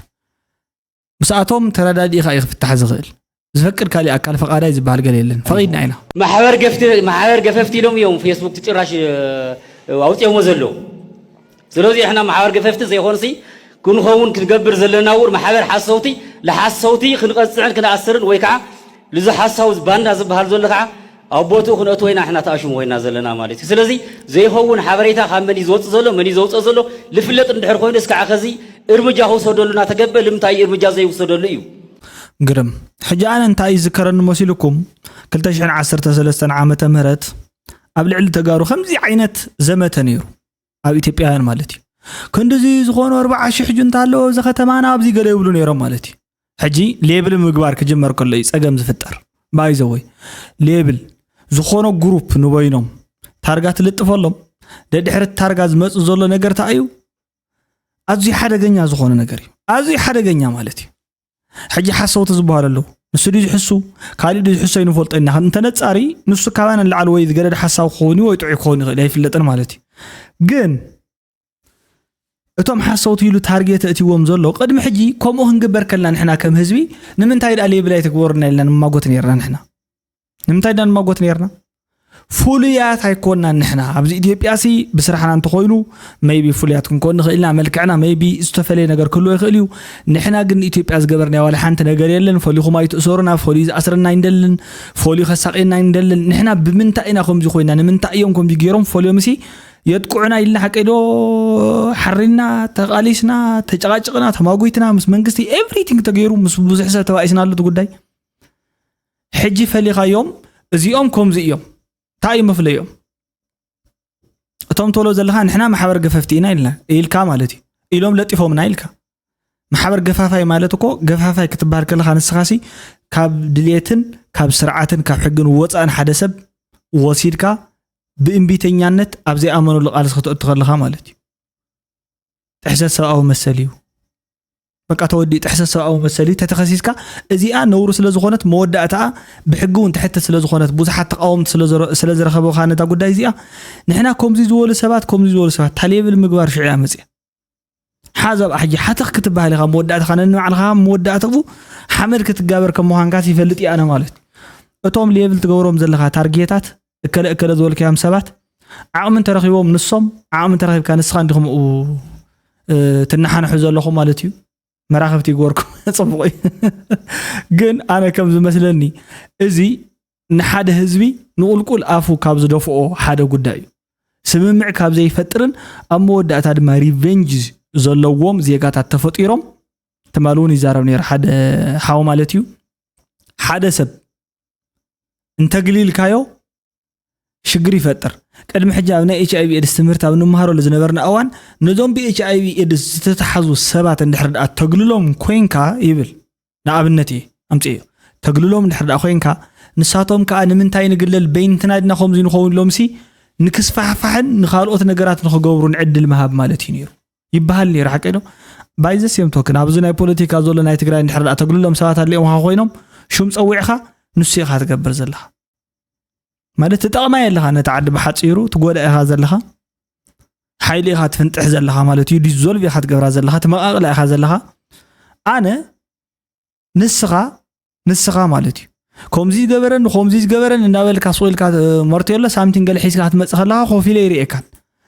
ምስኣቶም ተረዳዲእኻ እዩ ክፍታሕ ዝኽእል። ዝፈቅድ ካሊእ ኣካል ፈቓዳይ ዝበሃል ገለ የለን። ፈቒድና ኢና። ማሕበር ገፍቲ ማሕበር ገፈፍቲ ኢሎም እዮም ፌስቡክ ጭራሽ ኣውፅኦሞ ዘለዉ። ስለዚ እሕና ማሕበር ገፈፍቲ ዘይኮንሲ ክንኸውን ክንገብር ዘለና ውር ማሕበር ሓሰውቲ፣ ለሓሰውቲ ክንቐፅዕን ክንኣስርን ወይ ከዓ ልዚ ሓሳው ባንዳ ዝበሃል ዘሎ ከዓ ኣብ ቦትኡ ክነእትዎ ኢና እሕና ተኣሽሙ ኮይና ዘለና ማለት እዩ። ስለዚ ዘይኸውን ሓበሬታ ካብ መን እዩ ዝወፅእ ዘሎ፣ መን እዩ ዘውፅኦ ዘሎ ልፍለጥ እንድሕር ኮይኑ እስካዕ ከዚ እርምጃ ክውሰደሉ እናተገበ ልምንታይ እርምጃ ዘይውሰደሉ እዩ? ግርም። ሕጂ ኣነ እንታይ እዩ ዝከረኒ መሲልኩም፣ ክልተ ሽሕን ዓሰርተ ሰለስተን ዓመተ ምህረት ኣብ ልዕሊ ተጋሩ ከምዚ ዓይነት ዘመተ ነይሩ። ኣብ ኢትዮጵያውያን ማለት እዩ። ክንድዚ ዝኾኑ ኣርባዓ ሽሕ ጁንታ ኣለዎ ኣብዚ ከተማና ኣብዚ ገለ ይብሉ ነይሮም ማለት እዩ። ሕጂ ሌብል ምግባር ክጅመር ከሎ እዩ ጸገም ዝፍጠር። ባይዘወይ ሌብል ዝኾነ ግሩፕ ንበይኖም ታርጋ ትልጥፈሎም፣ ደድሕሪ ታርጋ ዝመጽእ ዘሎ ነገር እንታይ እዩ? ኣዝዩ ሓደገኛ ዝኾነ ነገር እዩ። ኣዝዩ ሓደገኛ ማለት እዩ። ሕጂ ሓሰውቲ ዝበሃሉ ኣለዉ። ንሱ ድዩ ዝሕሱ፣ ካሊእ ድዩ ዝሕሱ ኣይንፈልጦ ኢና። እንተነጻሪ ንሱ ካባና ንላዕሊ ወይ ዝገደደ ሓሳዊ ክኸውን እዩ ወይ ጥዑይ ክኸውን ይኽእል እዩ፣ ኣይፍለጥን ማለት እዩ። ግን እቶም ሓሰውቲ ኢሉ ታርጌት እእትዎም ዘሎ ቅድሚ ሕጂ ከምኡ ክንግበር ከልና ንሕና ከም ህዝቢ ንምንታይ ደኣ ሌብል ኣይትግበሩና ኢልና ንማጎት ነይርና ንሕና። ንምንታይ ኢና ንማጎት ነይርና? ፍሉያት ኣይኮናን ንሕና። ኣብዚ ኢትዮጵያ ሲ ብስራሕና እንተኾይኑ maybe ፍሉያት ክንኮን ንኽእል ኢና። መልክዕና maybe ዝተፈለየ ነገር ክህልዎ ይኽእል እዩ። ንሕና ግን ንኢትዮጵያ ዝገበርናዮ ዋላ ሓንቲ ነገር የለን። ፈልይኹም ኣይትእሰሩና፣ ፈልዩ ዝኣስረና ኣይንደልን፣ ፈልዩ ከሳቕየና ኣይንደልን። ንሕና ብምንታይ ኢና ከምዚ ኮይና? ንምንታይ እዮም ከምዚ ገይሮም? ፈልዮም ሲ የጥቅዑና ኢልና ሓቀይ ዶ ሓሪና፣ ተቓሊስና፣ ተጨቓጭቕና፣ ተማጒትና ምስ መንግስቲ everything ተገይሩ ምስ ብዙሕ ሰብ ተባኢስናሉ እቲ ጉዳይ። ሕጂ ፈሊኻዮም እዚኦም ከምዚ እዮም፣ እንታይ እዩ መፍለዮም? እቶም ትብሎ ዘለኻ ንሕና ማሕበር ገፈፍቲ ኢና ኢልና ኢልካ ማለት እዩ። ኢሎም ለጢፎምና ኢልካ። ማሕበር ገፋፋይ ማለት እኮ ገፋፋይ ክትበሃል ከለኻ ንስኻሲ ካብ ድልየትን ካብ ስርዓትን ካብ ሕግን ወፃእን ሓደ ሰብ ወሲድካ ብእምቢተኛነት ኣብ ዘይኣመነሉ ቃልሲ ክተእቱ ከለኻ ማለት እዩ። ጥሕሰት ሰብኣዊ መሰል እዩ። በቃ ተወዲኡ ጥሕሰት ሰብኣዊ መሰል እዩ። ተተኸሲስካ እዚኣ ነውሪ ስለ ዝኾነት መወዳእታኣ ብሕጊ እውን ትሕተት ስለ ዝኾነት ብዙሓት ተቃወምቲ ስለ ዝረ- ስለ ዝረኸበኻ ነታ ጉዳይ እዚኣ ንሕና ከምዚ ዝበሉ ሰባት ከምዚ ዝበሉ ሰባት ታሌብል ምግባር ሽዑ እያ መፅያ። ሓዛብ ኣሕጂ ሓተኽ ክትበሃል ኢኻ መወዳእታኻ ነንባዕልኻ መወዳእታኡ ሓመድ ክትጋበር ከም ምዃንካስ ይፈልጥ እየ ኣነ ማለት እዩ። እቶም ሌብል ትገብሮም ዘለኻ ታርጌታት እከለ እከለ ዝበልካዮም ሰባት ዓቕሚ እንተረኺቦም ንሶም ዓቕሚ እንተረኺብካ ንስኻ እንዲኹም ኡ ትነሓንሑ ዘለኹም ማለት እዩ። መራኸብቲ ይግበርኩም። ፅቡቕ እዩ። ግን ኣነ ከም ዝመስለኒ እዚ ንሓደ ህዝቢ ንቁልቁል ኣፉ ካብ ዝደፍኦ ሓደ ጉዳይ እዩ። ስምምዕ ካብ ዘይፈጥርን ኣብ መወዳእታ ድማ ሪቨንጅ ዘለዎም ዜጋታት ተፈጢሮም ትማሊ እውን ይዛረብ ነይሩ ሓደ ሓው ማለት እዩ። ሓደ ሰብ እንተግሊልካዮ ሽግር ይፈጥር። ቅድሚ ሕጂ ኣብ ናይ ኤች ኣይቪ ኤድስ ትምህርቲ ኣብ ንምሃረሉ ዝነበርና እዋን ነዞም ብኤች ኣይቪ ኤድስ ዝተተሓዙ ሰባት እንድሕር ደኣ ተግልሎም ኮንካ ይብል ንኣብነት እየ ኣምፅዮ ተግልሎም እንድሕር ደኣ ኮንካ ንሳቶም ከዓ ንምንታይ ንግለል በይንትና ድና ከምዚ ንኸውን ኢሎምሲ ንክስፋሕፋሕን ንካልኦት ነገራት ንክገብሩን ዕድል ምሃብ ማለት እዩ ነይሩ ይበሃል ነይሩ ሓቀይ ዶ ባይዘስ እዮም ቶክን ኣብዚ ናይ ፖለቲካ ዘሎ ናይ ትግራይ እንድሕር ደኣ ተግልሎም ሰባት ኣድልኦም ካ ኮይኖም ሹም ፀዊዕካ ንሱ ኢኻ ትገብር ዘለኻ ማለት ትጠቕማ የለኻ ነቲ ዓዲ ብሓፂሩ ትጎዳ ኢኻ ዘለኻ ሓይሊ ኢኻ ትፍንጥሕ ዘለኻ ማለት እዩ ዲዞልቭ ኢኻ ትገብራ ዘለኻ ትመቓቕላ ኢኻ ዘለኻ ኣነ ንስኻ ንስኻ ማለት እዩ ከምዚ ዝገበረኒ ከምዚ ዝገበረኒ እናበልካ ስቕ ኢልካ መርትዮ ኣሎ ሳምቲን ገለ ሒዝካ ክትመፅእ ከለኻ ኮፍ ኢለ ይርእየካን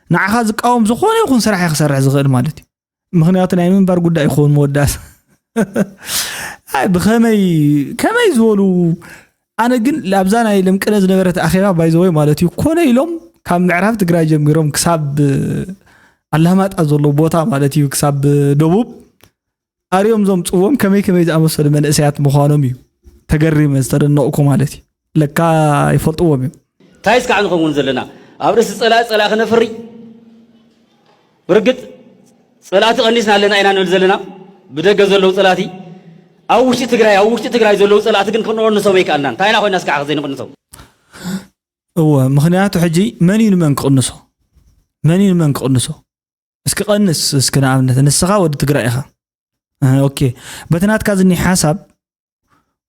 ንዓኻ ዝቃወም ዝኾነ ይኹን ስራሕ እየ ክሰርሕ ዝኽእል ማለት እዩ ምኽንያቱ ናይ ምንባር ጉዳይ ይኸውን መወዳእታ ኣይ ብኸመይ ከመይ ዝበሉ ኣነ ግን ኣብዛ ናይ ለምቅነ ዝነበረት ኣኼባ ባይዘወይ ማለት እዩ ኮነ ኢሎም ካብ ምዕራብ ትግራይ ጀሚሮም ክሳብ ኣላማጣ ዘሎ ቦታ ማለት እዩ ክሳብ ደቡብ ኣርዮም ዘምፅዎም ከመይ ከመይ ዝኣመሰሉ መንእሰያት ምዃኖም እዩ ተገሪመ ዝተደነቕኩ ማለት እዩ ለካ ይፈልጥዎም እዮም እንታይ እስካዕ ንኸውን ዘለና ኣብ ርእሲ ፀላኢ ፀላኢ ክነፍሪ ብርግፅ ፀላእቲ ቀኒስና ኣለና ኢና ንብል ዘለና ብደገ ዘለዉ ፀላእቲ ኣብ ውሽጢ ትግራይ ኣብ ውሽጢ ትግራይ ዘለዉ ፀላእቲ ግን ክንቐንሶም ኣይከኣልናን እንታይ ኢና ኮይና እስካዕ ዘይንቕንሶም እወ ምኽንያቱ ሕጂ መን እዩ ንመን ክቕንሶ መን እዩ ንመን ክቕንሶ እስኪ ቀንስ እስኪ ንኣብነት ንስኻ ወዲ ትግራይ ኢኻ ኦኬ፣ በቲ ናትካ ዝኒ ሓሳብ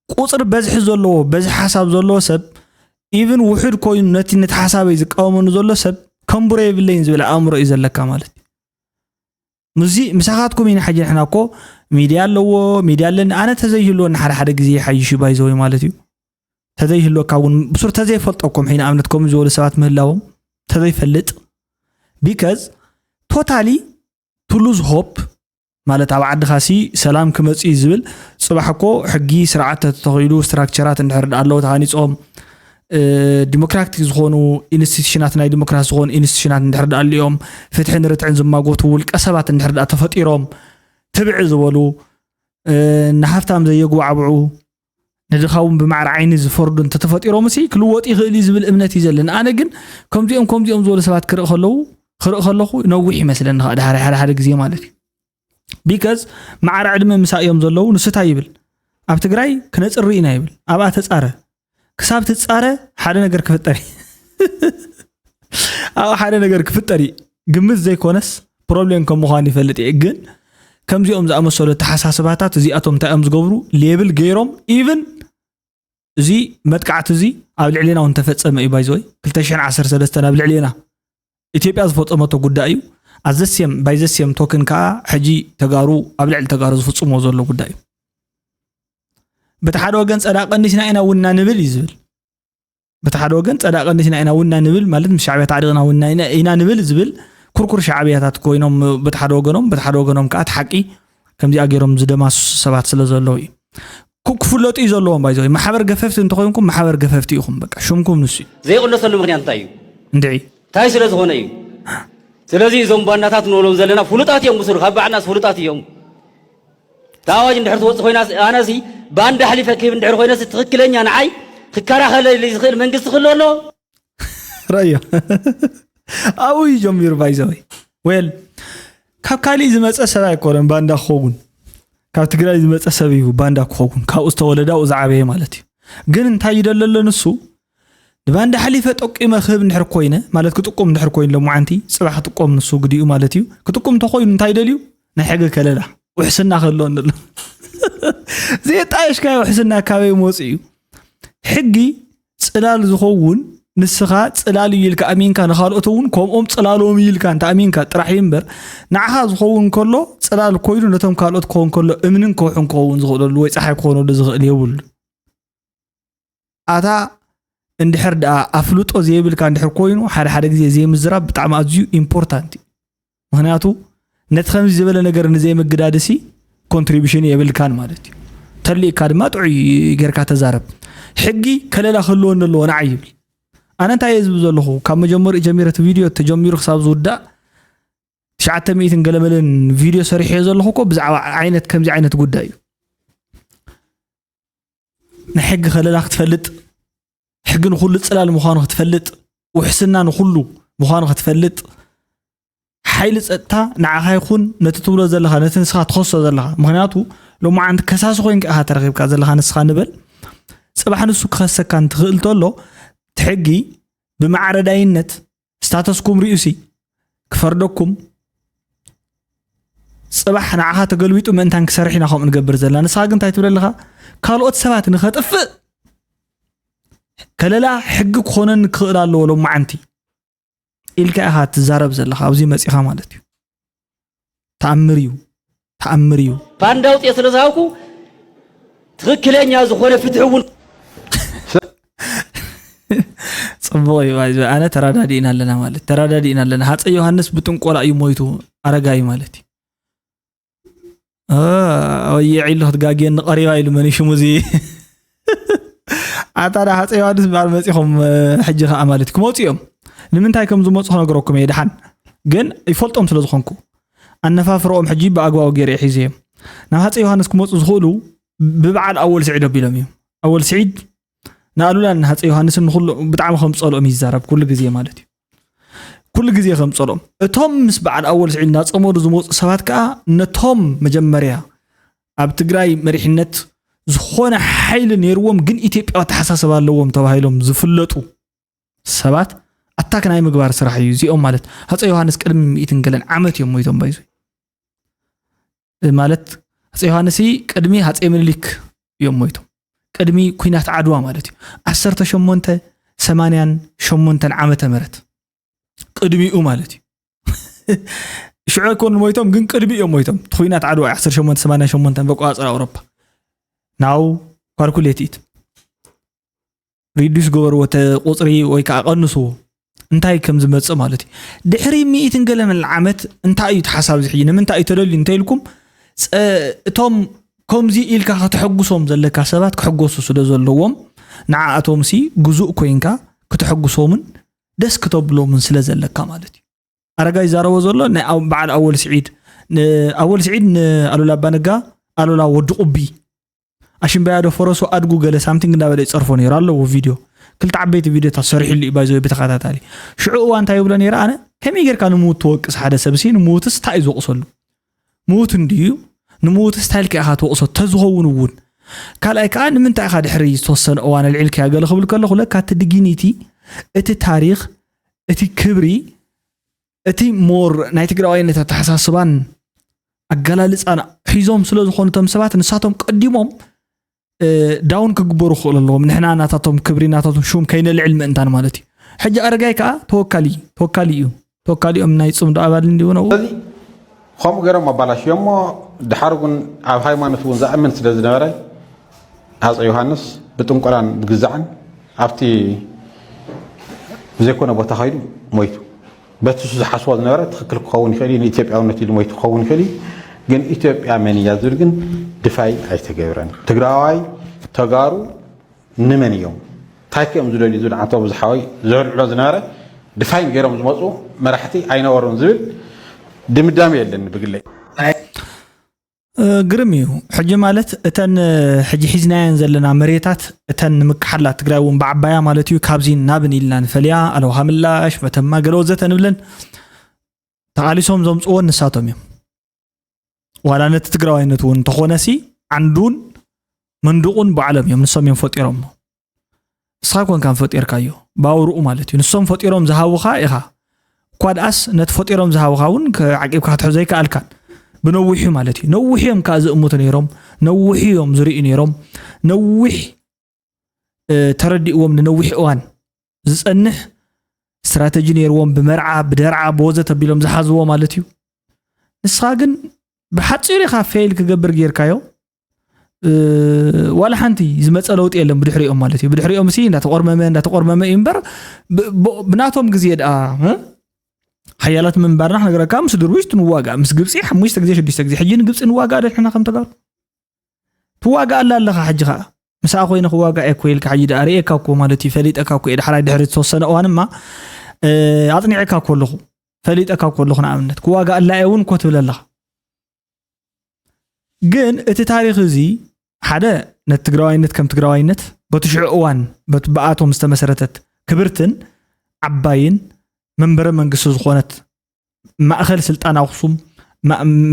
ቁፅሪ በዝሒ ዘለዎ በዝሒ ሓሳብ ዘለዎ ሰብ ኢቭን ውሑድ ኮይኑ ነቲ ነቲ ሓሳበይ ዝቃወመኒ ዘሎ ሰብ ከንብሮ የብለይን ዝብል ኣእምሮ እዩ ዘለካ ማለት እዩ። ምዚ ምሳኻትኩም ኢና ሕጂ ንሕና እኮ ሚድያ ኣለዎ ሚድያ ኣለኒ ኣነ ተዘይህልወኒ ሓደ ሓደ ግዜ ይሓይሽ እዩ ባይዘወይ ማለት እዩ። ተዘይህልወካ እውን ብሱር ተዘይፈልጠኩም ሒን ኣብነት ከምኡ ዝበሉ ሰባት ምህላዎም ተዘይፈልጥ because totally to lose hope ማለት ኣብ ዓድኻ ሲ ሰላም ክመፅእ እዩ ዝብል። ፅባሕ እኮ ሕጊ ስርዓት ተተኺሉ ስትራክቸራት እንድሕር ዳ ኣለዉ ተሃኒፆም ዲሞክራቲክ ዝኾኑ ኢንስቲቱሽናት ናይ ዲሞክራሲ ዝኾኑ ኢንስቲቱሽናት እንድሕር ዳ ኣልዮም ፍትሕን ርትዕን ዝማጎቱ ውልቀ ሰባት እንድሕር ዳ ተፈጢሮም ትብዕ ዝበሉ ንሃፍታም ዘየጉባዕብዑ ንድኻ እውን ብማዕረ ዓይኒ ዝፈርዱ እንተተፈጢሮም ሲ ክልወጥ ይኽእል እዩ ዝብል እምነት እዩ ዘለኒ። ኣነ ግን ከምዚኦም ከምዚኦም ዝበሉ ሰባት ክርኢ ከለዉ ክርኢ ከለኹ ነዊሕ ይመስለኒ ከዓ ድሓር ሓደ ሓደ ግዜ ማለት እዩ። ቢካዝ ማዕረ ዕድመ ምሳእ እዮም ዘለዉ። ንሱ እንታይ ይብል? ኣብ ትግራይ ክነፅሪ ኢና ይብል። ኣብኣ ተፃረ። ክሳብ ትፃረ ሓደ ነገር ክፍጠር እዩ። ኣብ ሓደ ነገር ክፍጠር እዩ። ግምት ዘይኮነስ ፕሮብሌም ከም ምዃኑ ይፈልጥ እየ። ግን ከምዚኦም ዝኣመሰሉ ኣተሓሳስባታት እዚኣቶም እንታይ እዮም ዝገብሩ? ሌብል ገይሮም ኢቭን እዚ መጥቃዕቲ እዚ ኣብ ልዕሌና እውን ተፈጸመ እዩ። ባይዘወይ ክልተ ሽሕን ዓሰርተ ሰለስተን ኣብ ልዕሌና ኢትዮጵያ ዝፈጸመቶ ጉዳይ እዩ። ኣዘስየም ባይዘስየም ቶክን ከዓ ሕጂ ተጋሩ ኣብ ልዕሊ ተጋሩ ዝፍጽሞ ዘሎ ጉዳይ እዩ። በቲ ሓደ ወገን ጸዳ ቀኒስና ኢና ውና ንብል እዩ ዝብል። በቲ ሓደ ወገን ጸዳ ቀኒስና ኢና ውና ንብል ማለት ምስ ሻዕብያ ታዕዲቕና ውና ኢና- ኢና ንብል ዝብል ኩርኩር ሻዕብያታት ኮይኖም በቲ ሓደ ወገኖም በቲ ሓደ ወገኖም ከዓ እቲ ሓቂ ከምዚኣ ገይሮም ዝደማስሱ ሰባት ስለ ዘለዉ እዩ። ኩ- ክፍለጡ እዩ ዘለዎም ባይዘ ማሕበር ገፈፍቲ እንተኮይንኩም ማሕበር ገፈፍቲ ኢኹም በቃ ሽምኩም ንሱ እዩ። ዘይቕለሰሉ ምክንያት እንታይ እዩ? እንድዒ እንታይ ስለ ዝኾነ እዩ? ስለዚ እዞም ባንዳታት ንበሎም ዘለና ፍሉጣት እዮም ብስሩ ካብ ባዕልናስ ፍሉጣት እዮም። እቲ ኣዋጅ እንድሕር ትወፅእ ኮይና ኣነሲ ባንዳ ኣሕሊፈ ክህብ እንድሕር ኮይነሲ ትኽክለኛ ንዓይ ክከራኸረለይ ዝኽእል መንግስቲ ክህሉ ኣለዎ። ረዮ ኣብኡ እዩ ጀሚሩ ባይዘወይ ዌል ካብ ካሊእ ዝመፀ ሰብ ኣይኮነን ባንዳ ክኸውን ካብ ትግራይ ዝመፀ ሰብ እዩ ባንዳ ክኸውን ካብኡ ዝተወለደ ኣብኡ ዝዓበየ ማለት እዩ ግን እንታይ ይደለሎ ንሱ ንባንዳ ሓሊፈ ጠቂመ ክህብ እንድሕር ኮይነ ማለት ክጥቁም እንድሕር ኮይኑ ሎማዓንቲ ፅባሕ ክጥቆም ንሱ ግዲኡ ማለት እዩ ክጥቁም እንተኮይኑ እንታይ ደልዩ ናይ ሕጊ ከለላ ውሕስና ክህልዎ እንድሎ ዘየጣየሽካዮ ውሕስና ካበይ መፁ እዩ ሕጊ ፅላል ዝኸውን ንስኻ ፅላል እዩ ኢልካ ኣሚንካ ንኻልኦት እውን ከምኦም ፅላሎም እዩ ኢልካ እንተ ኣሚንካ ጥራሕ እዩ እምበር ንዓኻ ዝኸውን ከሎ ፅላል ኮይኑ ነቶም ካልኦት ክኸውን ከሎ እምንን ከውሕን ክኸውን ዝኽእለሉ ወይ ፀሓይ ክኾነሉ ዝኽእል የብሉ ኣታ እንድሕር ደኣ ኣፍልጦ ዘይብልካ እንድሕር ኮይኑ ሓደ ሓደ ግዜ ዘይምዝራብ ብጣዕሚ ኣዝዩ ኢምፖርታንት እዩ ምክንያቱ ነቲ ከምዚ ዝበለ ነገር ንዘይምግዳድሲ ኮንትሪቢሽን የብልካን ማለት እዩ ተሊእካ ድማ ጥዑይ ጌርካ ተዛረብ ሕጊ ከለላ ክህልወኒ ኣለዎ ንዓይ ይብል ኣነ እንታይ እየ ዝብል ዘለኹ ካብ መጀመሪኡ ጀሚረ እቲ ቪድዮ ተጀሚሩ ክሳብ ዝውዳእ ትሽዓተ ሚእትን ገለመለን ቪድዮ ሰሪሐዮ ዘለኹ እኮ ብዛዕባ ዓይነት ከምዚ ዓይነት ጉዳይ እዩ ናይ ሕጊ ከለላ ክትፈልጥ ሕጊ ንኹሉ ፅላል ምዃኑ ክትፈልጥ ውሕስና ንኹሉ ምዃኑ ክትፈልጥ ሓይሊ ፀጥታ ንዓኻ ይኹን ነቲ ትብሎ ዘለኻ ነቲ ንስኻ ትኸሶ ዘለኻ ምክንያቱ ሎማዓንቲ ከሳሲ ኮይንካ ኢኻ ተረኺብካ ዘለኻ ንስኻ ንበል ፅባሕ ንሱ ክኸሰካ እንትኽእል ተሎ እቲ ሕጊ ብማዕረዳይነት ስታተስኩም ሪኡሲ ክፈርደኩም ፅባሕ ንዓኻ ተገልቢጡ ምእንታን ክሰርሕ ኢና ከምኡ ንገብር ዘለና ንስኻ ግን እንታይ ትብል ኣለኻ ካልኦት ሰባት ንኸጥፍእ ከለላ ሕጊ ክኾነኒ ክኽእል ኣለዎ ሎማዓንቲ ኢልካ ኢኻ ትዛረብ ዘለኻ ኣብዚ መፂኻ ማለት እዩ ተኣምር እዩ ተኣምር እዩ ባንዳ ኣውፅኤ ስለ ዝሃብኩ ትኽክለኛ ዝኾነ ፍትሒ እውን ፅቡቅ እዩ ባይዘ ኣነ ተራዳዲእና ኣለና ማለት ተራዳዲእና ኣለና ሃፀ ዮሃንስ ብጥንቆላ እዩ ሞይቱ ኣረጋይ ማለት እዩ ወየ ዒሉ ክትጋግየኒ ቀሪባ ኢሉ መን ሽሙ እዚ ኣታ ዳ ሃፀ ዮሃንስ በዓል መፂኹም ሕጂ ከዓ ማለት ክመፁ እዮም ንምንታይ ከም ዝመፁ ክነግረኩም እየ ድሓን ግን ይፈልጦም ስለ ዝኾንኩ ኣነፋፍረኦም ሕጂ ብኣግባቡ ገይረ ሒዘ እዮም ናብ ሃፀ ዮሃንስ ክመፁ ዝኽእሉ ብበዓል ኣወል ስዒድ ኣቢሎም እዮም ኣወል ስዒድ ንኣሉላን ንሃፀ ዮሃንስን ንኩሉ ብጣዕሚ ከም ፀልኦም ይዛረብ ኩሉ ግዜ ማለት እዩ ኩሉ ግዜ ከም ፀልኦም እቶም ምስ በዓል ኣወል ስዒድ እናፀመዱ ዝመፁ ሰባት ከዓ ነቶም መጀመርያ ኣብ ትግራይ መሪሕነት ዝኾነ ሓይሊ ነይርዎም ግን ኢትዮጵያዊ ኣተሓሳስባ ኣለዎም ተባሂሎም ዝፍለጡ ሰባት ኣታክ ናይ ምግባር ስራሕ እዩ እዚኦም ማለት ሃፀ ዮሃንስ ቅድሚ ሚእትን ገለን ዓመት እዮም ሞይቶም ባይዙ ማለት ኣፀ ዮሃንስ ቅድሚ ኣፀ ምኒልክ እዮም ሞይቶም። ቅድሚ ኩናት ዓድዋ ማለት እዩ። ዓሰርተ ሸሞንተ ሰማንያን ሸሞንተን ዓመተ ምህረት ቅድሚኡ ማለት እዩ። ሽዑ ኣይኮኑን ሞይቶም፣ ግን ቅድሚ እዮም ሞይቶም። እቲ ኩናት ዓድዋ ዓሰርተ ሸሞንተ ሰማንያን ሸሞንተን በቆፃፀር ኣውሮፓ። ናው ካልኩሌት ኢት ሪዱስ ገበርዎ፣ እቲ ቁፅሪ ወይ ከዓ ቀንስዎ፣ እንታይ ከም ዝመፅእ ማለት እዩ። ድሕሪ ሚእትን ገለ መለ ዓመት እንታይ እዩ እቲ ሓሳብ ዝሕጂ? ንምንታይ እዩ ተደልዩ እንተኢልኩም፣ እቶም ከምዚ ኢልካ ከተሐጉሶም ዘለካ ሰባት ክሕጎሱ ስለ ዘለዎም፣ ንዓኣቶም ሲ ግዙእ ኮይንካ ክተሐጉሶምን ደስ ክተብሎምን ስለ ዘለካ ማለት እዩ። ኣረጋይ ይዛረቦ ዘሎ ናይ በዓል ኣወል ስዒድ፣ ኣወል ስዒድ ንኣሉላ ኣባነጋ ኣሉላ ወዲ ቁቢ ኣሽምባያ ዶ ፈረሱ ኣድጉ ገለ ሳምቲንግ እንዳበለ ይፀርፎ ነይሩ ኣለዎ። ቪድዮ ክልተ ዓበይቲ ቪድዮታት ሰሪሕሉ እዩ ባይዘ ብተኸታታሊ። ሽዑ እዋ እንታይ ይብሎ ነይረ? ኣነ ከመይ ጌርካ ንምውት ትወቅስ? ሓደ ሰብ ሲ ንምውትስ እንታይ እዩ ዝወቅሰሉ? ምውት እንድዩ። ንምውትስ እንታይ ኢልካ ኢኻ ትወቅሶ? ተዝኸውን እውን ካልኣይ ከዓ ንምንታይ ኢኻ ድሕሪ ዝተወሰነ እዋን ኣልዒልካያ ገለ ክብል ከለኹ ለካ እቲ ዲግኒቲ፣ እቲ ታሪክ፣ እቲ ክብሪ፣ እቲ ሞር ናይ ትግራዋይነት ኣተሓሳስባን ኣገላልፃን ሒዞም ስለ ዝኾኑ እቶም ሰባት ንሳቶም ቀዲሞም ዳውን ክግበሩ ክኽእሉ ኣለዎም። ንሕና ናታቶም ክብሪ ናታቶም ሹም ከይነልዕል ምእንታን ማለት እዩ። ሕጂ ኣረጋይ ከዓ ተወካሊ ተወካሊ እዩ። ተወካሊኦም ናይ ፅምዶ ኣባል እንዲሁ ነው። ስለዚ ከምኡ ገይሮም ኣባላሽዮ እሞ ድሓር እውን ኣብ ሃይማኖት እውን ዝኣምን ስለ ዝነበረ ኣፀ ዮሃንስ ብጥንቆላን ብግዛዕን ኣብቲ ዘይኮነ ቦታ ከይዱ ሞይቱ። በቲ እሱ ዝሓስቦ ዝነበረ ትኽክል ክኸውን ይኽእል እዩ፣ ንኢትዮጵያውነት ኢሉ ሞይቱ ክኸውን ይኽእል እዩ። ግን ኢትዮጵያ መን እያ ዝብል ግን ድፋይ ኣይተገብረን። ትግራዋይ ተጋሩ ንመን እዮም እንታይ እዮም ዝደልዩ ዝብል ዓንተው ብዙሓወይ ዘልዕሎ ዝነበረ ድፋይን ገይሮም ዝመፁ መራሕቲ ኣይነበሩን ዝብል ድምዳሜ የለኒ ብግለይ። ግርም እዩ። ሕጂ ማለት እተን ሕጂ ሒዝናየን ዘለና መሬታት እተን ንምክሓላ ትግራይ እውን ብዓባያ ማለት እዩ ካብዚን ናብን ኢልና ንፈልያ ኣለውሃ ምላሽ መተማ ገለ ወዘተ ንብለን ተቓሊሶም ዘምፅዎን ንሳቶም እዮም። ዋላ ነቲ ትግራዋይነት እውን እንተኾነ ሲ ዓንዱን መንዱቑን ባዕሎም እዮም ንሶም እዮም ፈጢሮሞ። ንስኻ ኮንካን ፈጢርካዮ ባውርኡ ማለት እዩ። ንሶም ፈጢሮም ዝሃቡኻ ኢኻ እኳ ደኣስ ነቲ ፈጢሮም ዝሃቡኻ እውን ዓቂብካ ክትሕዞ ኣይከኣልካን። ብነዊሑ ማለት እዩ። ነዊሑ እዮም ከዓ ዝእምቱ ነይሮም፣ ነዊሑ እዮም ዝርእዩ ነይሮም። ነዊሕ ተረዲእዎም ንነዊሕ እዋን ዝፀንሕ ስትራተጂ ነይርዎም። ብመርዓ ብደርዓ ብወዘተ ቢሎም ዝሓዝዎ ማለት እዩ። ንስኻ ግን ብሓፂሩ ኢኻ ፌይል ክገብር ጌርካዮ። ዋላ ሓንቲ ዝመፀ ለውጢ የለን ብድሕሪኦም ማለት እዩ። ብድሕሪኦም ሲ እንዳተቆርመመ እንዳተቆርመመ እዩ እምበር ብናቶም ግዜ ደኣ ሓያላት ምንባርና ክነግረካ ምስ ድርቡሽት ንዋጋእ ምስ ግብፂ ሓሙሽተ ግዜ ሽዱሽተ ግዜ ሕጂ ንግብፂ ንዋጋእ ደሕና ከም ተጋሩ ትዋጋእ ኣላ ኣለኻ። ሕጂ ከዓ ምስኣ ኮይነ ክዋጋእ እየ እኮ ኢልካ ሕጂ ደኣ ርእየካ እኮ ማለት እዩ ፈሊጠካ እኮ እየ ዳሕራይ ድሕሪ ዝተወሰነ እዋንማ ኣፅኒዐካ እኮ ኣለኹ ፈሊጠካ እኮ ኣለኹ ንኣብነት ክዋጋእ ኣላ እየ እውን እኮ ትብል ኣለኻ። ግን እቲ ታሪኽ እዚ ሓደ ነቲ ትግራዋይነት ከም ትግራዋይነት በቲ ሽዑ እዋን በቲ ብኣቶም ዝተመሰረተት ክብርትን ዓባይን መንበረ መንግስቲ ዝኾነት ማእኸል ስልጣን ኣኽሱም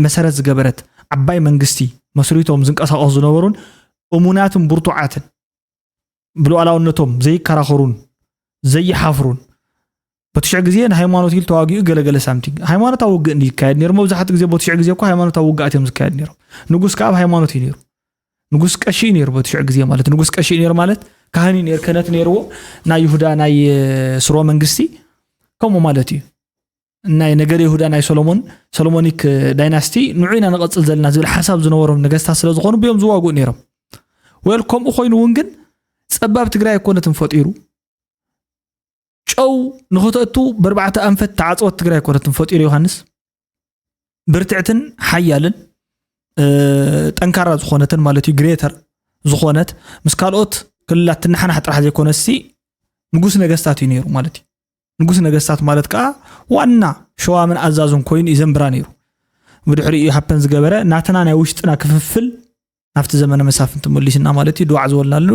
መሰረት ዝገበረት ዓባይ መንግስቲ መስሪቶም ዝንቀሳቐሱ ዝነበሩን እሙናትን ብርቱዓትን ብሉዓላውነቶም ዘይከራኸሩን ዘይሓፍሩን በትሽዕ ግዜ ንሃይማኖት ኢሉ ተዋጊኡ ገለገለ ሳምቲንግ ሃይማኖታዊ ውግእ ይካየድ ነይሩ። መብዛሕትኡ ግዜ በትሽዕ ግዜ እኮ ሃይማኖታዊ ውግኣት እዮም ዝካየድ ነይሮም። ንጉስ ከዓ ኣብ ሃይማኖት እዩ ነይሩ። ንጉስ ቀሺ እዩ ነይሩ በትሽዕ ግዜ ማለት ንጉስ ቀሺ እዩ ነይሩ ማለት ካህን እዩ ነይሩ፣ ክህነት ነይርዎ። ናይ ይሁዳ ናይ ስርወ መንግስቲ ከምኡ ማለት እዩ። ናይ ነገደ ይሁዳ ናይ ሰሎሞን ሰሎሞኒክ ዳይናስቲ ንዑ ኢና ንቐፅል ዘለና ዝብል ሓሳብ ዝነበሮም ነገስታት ስለ ዝኾኑ ብዮም ዝዋግኡ ነይሮም። ወል ከምኡ ኮይኑ እውን ግን ፀባብ ትግራይ ኣይኮነትን ፈጢሩ ጨው ንኽተእቱ በርባዕተ ኣንፈት ተዓፅወት ትግራይ ኣይኮነትን ፈጢሩ ዮሃንስ። ብርትዕትን ሓያልን ጠንካራ ዝኾነትን ማለት እዩ ግሬተር ዝኾነት ምስ ካልኦት ክልላት ትነሓናሕ ጥራሕ ዘይኮነሲ ንጉስ ነገስታት እዩ ነይሩ ማለት እዩ። ንጉስ ነገስታት ማለት ከዓ ዋና ሸዋምን ኣዛዙን ኮይኑ እዩ ዘንብራ ነይሩ። ብድሕሪኡ እዩ ሃፐን ዝገበረ ናትና ናይ ውሽጥና ክፍፍል ናብቲ ዘመነ መሳፍንቲ መሊስና ማለት እዩ ድዋዕ ዝበልናሉ።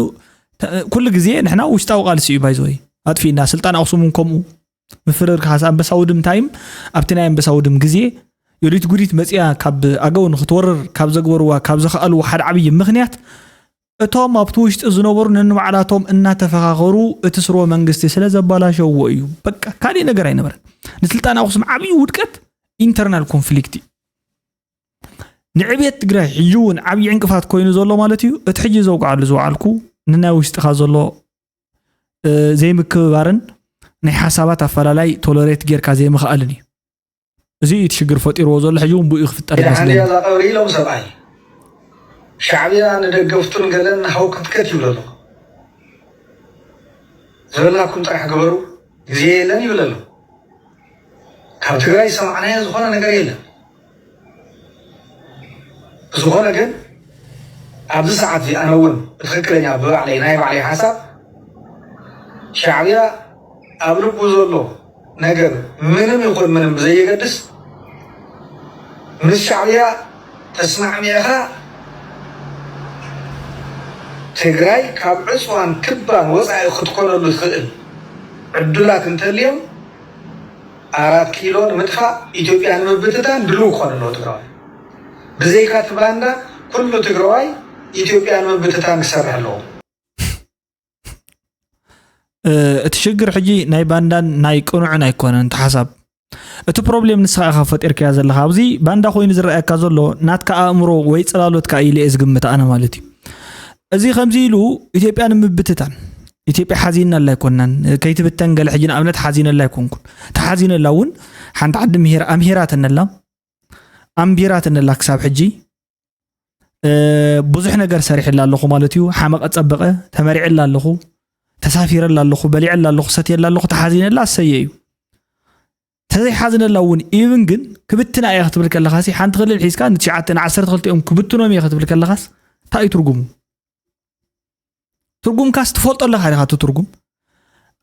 ኩሉ ግዜ ንሕና ውሽጣዊ ቃልሲ እዩ ባይዘወይ ኣጥፊእና ስልጣን ኣክሱም እውን ከምኡ ምፍርር ካሓስ ኣንበሳ ውድም ታይም ኣብቲ ናይ ኣንበሳ ውድም ግዜ ዮዲት ጉዲት መፅያ ካብ ኣገው ንክትወርር ካብ ዘግበርዋ ካብ ዘኽኣልዎ ሓደ ዓብዪ ምክንያት እቶም ኣብቲ ውሽጢ ዝነበሩ ነንባዕላቶም እናተፈኻኸሩ እቲ ስርወ መንግስቲ ስለ ዘባላሸውዎ እዩ። በቃ ካሊእ ነገር ኣይነበረን። ንስልጣን ኣክሱም ዓብዪ ውድቀት ኢንተርናል ኮንፍሊክት እዩ። ንዕብየት ትግራይ ሕጂ እውን ዓብዪ ዕንቅፋት ኮይኑ ዘሎ ማለት እዩ። እቲ ሕጂ ዘውግዓሉ ዝወዓልኩ ንናይ ውሽጥኻ ዘሎ ዘይምክብባርን ናይ ሓሳባት ኣፈላላይ ቶለሬት ጌርካ ዘይምኽኣልን እዩ። እዚ እዩ እቲ ሽግር ፈጢርዎ ዘሎ። ሕጂ እውን ብኡ ክፍጠር ይመስለኒ። እዛ ቀብሪ ኢሎም ሰብኣይ ሻዕብያ ንደገፍቱን ገለን ሃው ክትከት ይብለሉ ዝበላኩም ጥራሕ ግበሩ፣ ግዜ የለን ይብለሉ። ካብ ትግራይ ዝሰማዕናዮ ዝኾነ ነገር የለን። ዝኾነ ግን ኣብዚ ሰዓት እዚ ኣነ እውን ብትክክለኛ ብባዕለይ ናይ ባዕለይ ሓሳብ ሻዕብያ ኣብ ልቡ ዘሎ ነገር ምንም ይኹን ምንም ብዘየገድስ ምስ ሻዕብያ ተስማዕሚዕኻ ትግራይ ካብ ዕፅዋን ክባን ወፃኢ ክትኮነሉ ትኽእል ዕዱላት እንተልዮም ኣራት ኪሎ ንምጥፋእ ኢትዮጵያ ንምብትታን ድልው ክኾን ኣለዎ ትግራዋይ። ብዘይካ እቲ ባንዳ ኩሉ ትግራዋይ ኢትዮጵያ ንምብትታን ክሰርሕ ኣለዎ። እቲ ሽግር ሕጂ ናይ ባንዳን ናይ ቅኑዕን ኣይኮነን። እቲ ሓሳብ እቲ ፕሮብሌም ንስኻ ኢኻ ፈጢርካያ ዘለኻ። ኣብዚ ባንዳ ኮይኑ ዝረኣየካ ዘሎ ናትካ ኣእምሮ ወይ ፅላሎትካ ኢለ እየ ዝግምት ኣነ ማለት እዩ። እዚ ከምዚ ኢሉ ኢትዮጵያ ንምብትታን ኢትዮጵያ ሓዚንናላ ኣይኮንናን። ከይትብተን ገለ ሕጂ ንኣብነት ሓዚነላ ኣይኮንኩን። ተሓዚነላ እውን ሓንቲ ዓዲ ምሂር ኣምሂራትነላ ኣንቢራትነላ ክሳብ ሕጂ ብዙሕ ነገር ሰሪሕላ ኣለኹ ማለት እዩ። ሓመቐ ጸበቐ ተመሪዕላ ኣለኹ፣ ተሳፊረላ ኣለኹ፣ በሊዕላ ኣለኹ፣ ሰትየላ ኣለኹ፣ ተሓዚነላ ኣሰየ እዩ። ተዘይሓዝነላ እውን ኢብን ግን ክብትና እየ ክትብል ከለኻሲ ሓንቲ ክልል ሒዝካ ንትሽዓተ ንዓሰርተ ክልቲኦም ክብትኖም እየ ክትብል ከለኻስ እንታይ እዩ ትርጉሙ? ትርጉምካስ ትፈልጦ ኣለኻ ዲኻ እቲ ትርጉም?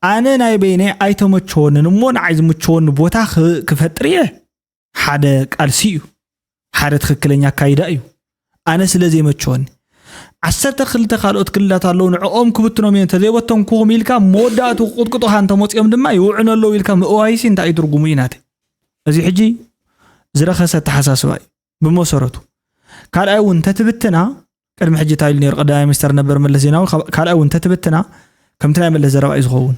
ኣነ ናይ በይነይ ኣይተመቸወንን እሞ ንዓይ ዝምቸወኒ ቦታ ክፈጥር እየ። ሓደ ቃልሲ እዩ። ሓደ ትኽክለኛ ኣካይዳ እዩ። ኣነ ስለ ዘይመቸወኒ ዓሰርተ ክልተ ካልኦት ክልላት ኣለዉ ንዕኦም ክብትኖም እየ እንተዘይበተንኩኹም ኢልካ መወዳእቱ ክቁጥቁጡኻ እንተመፅኦም ድማ ይውዕኑ ኣለዉ ኢልካ ምእዋይሲ እንታይ እዩ ትርጉሙ እዩ ናተይ። እዚ ሕጂ ዝረኸሰ ኣተሓሳስባ እዩ ብመሰረቱ። ካልኣይ እውን እንተትብትና ቅድሚ ሕጂ እንታይ ኢሉ ነይሩ ቀዳማይ ሚኒስተር ነበር መለስ ዜናዊ ካልኣይ እውን እንተትብትና ከምቲ ናይ መለስ ዘረባ እዩ ዝኸውን።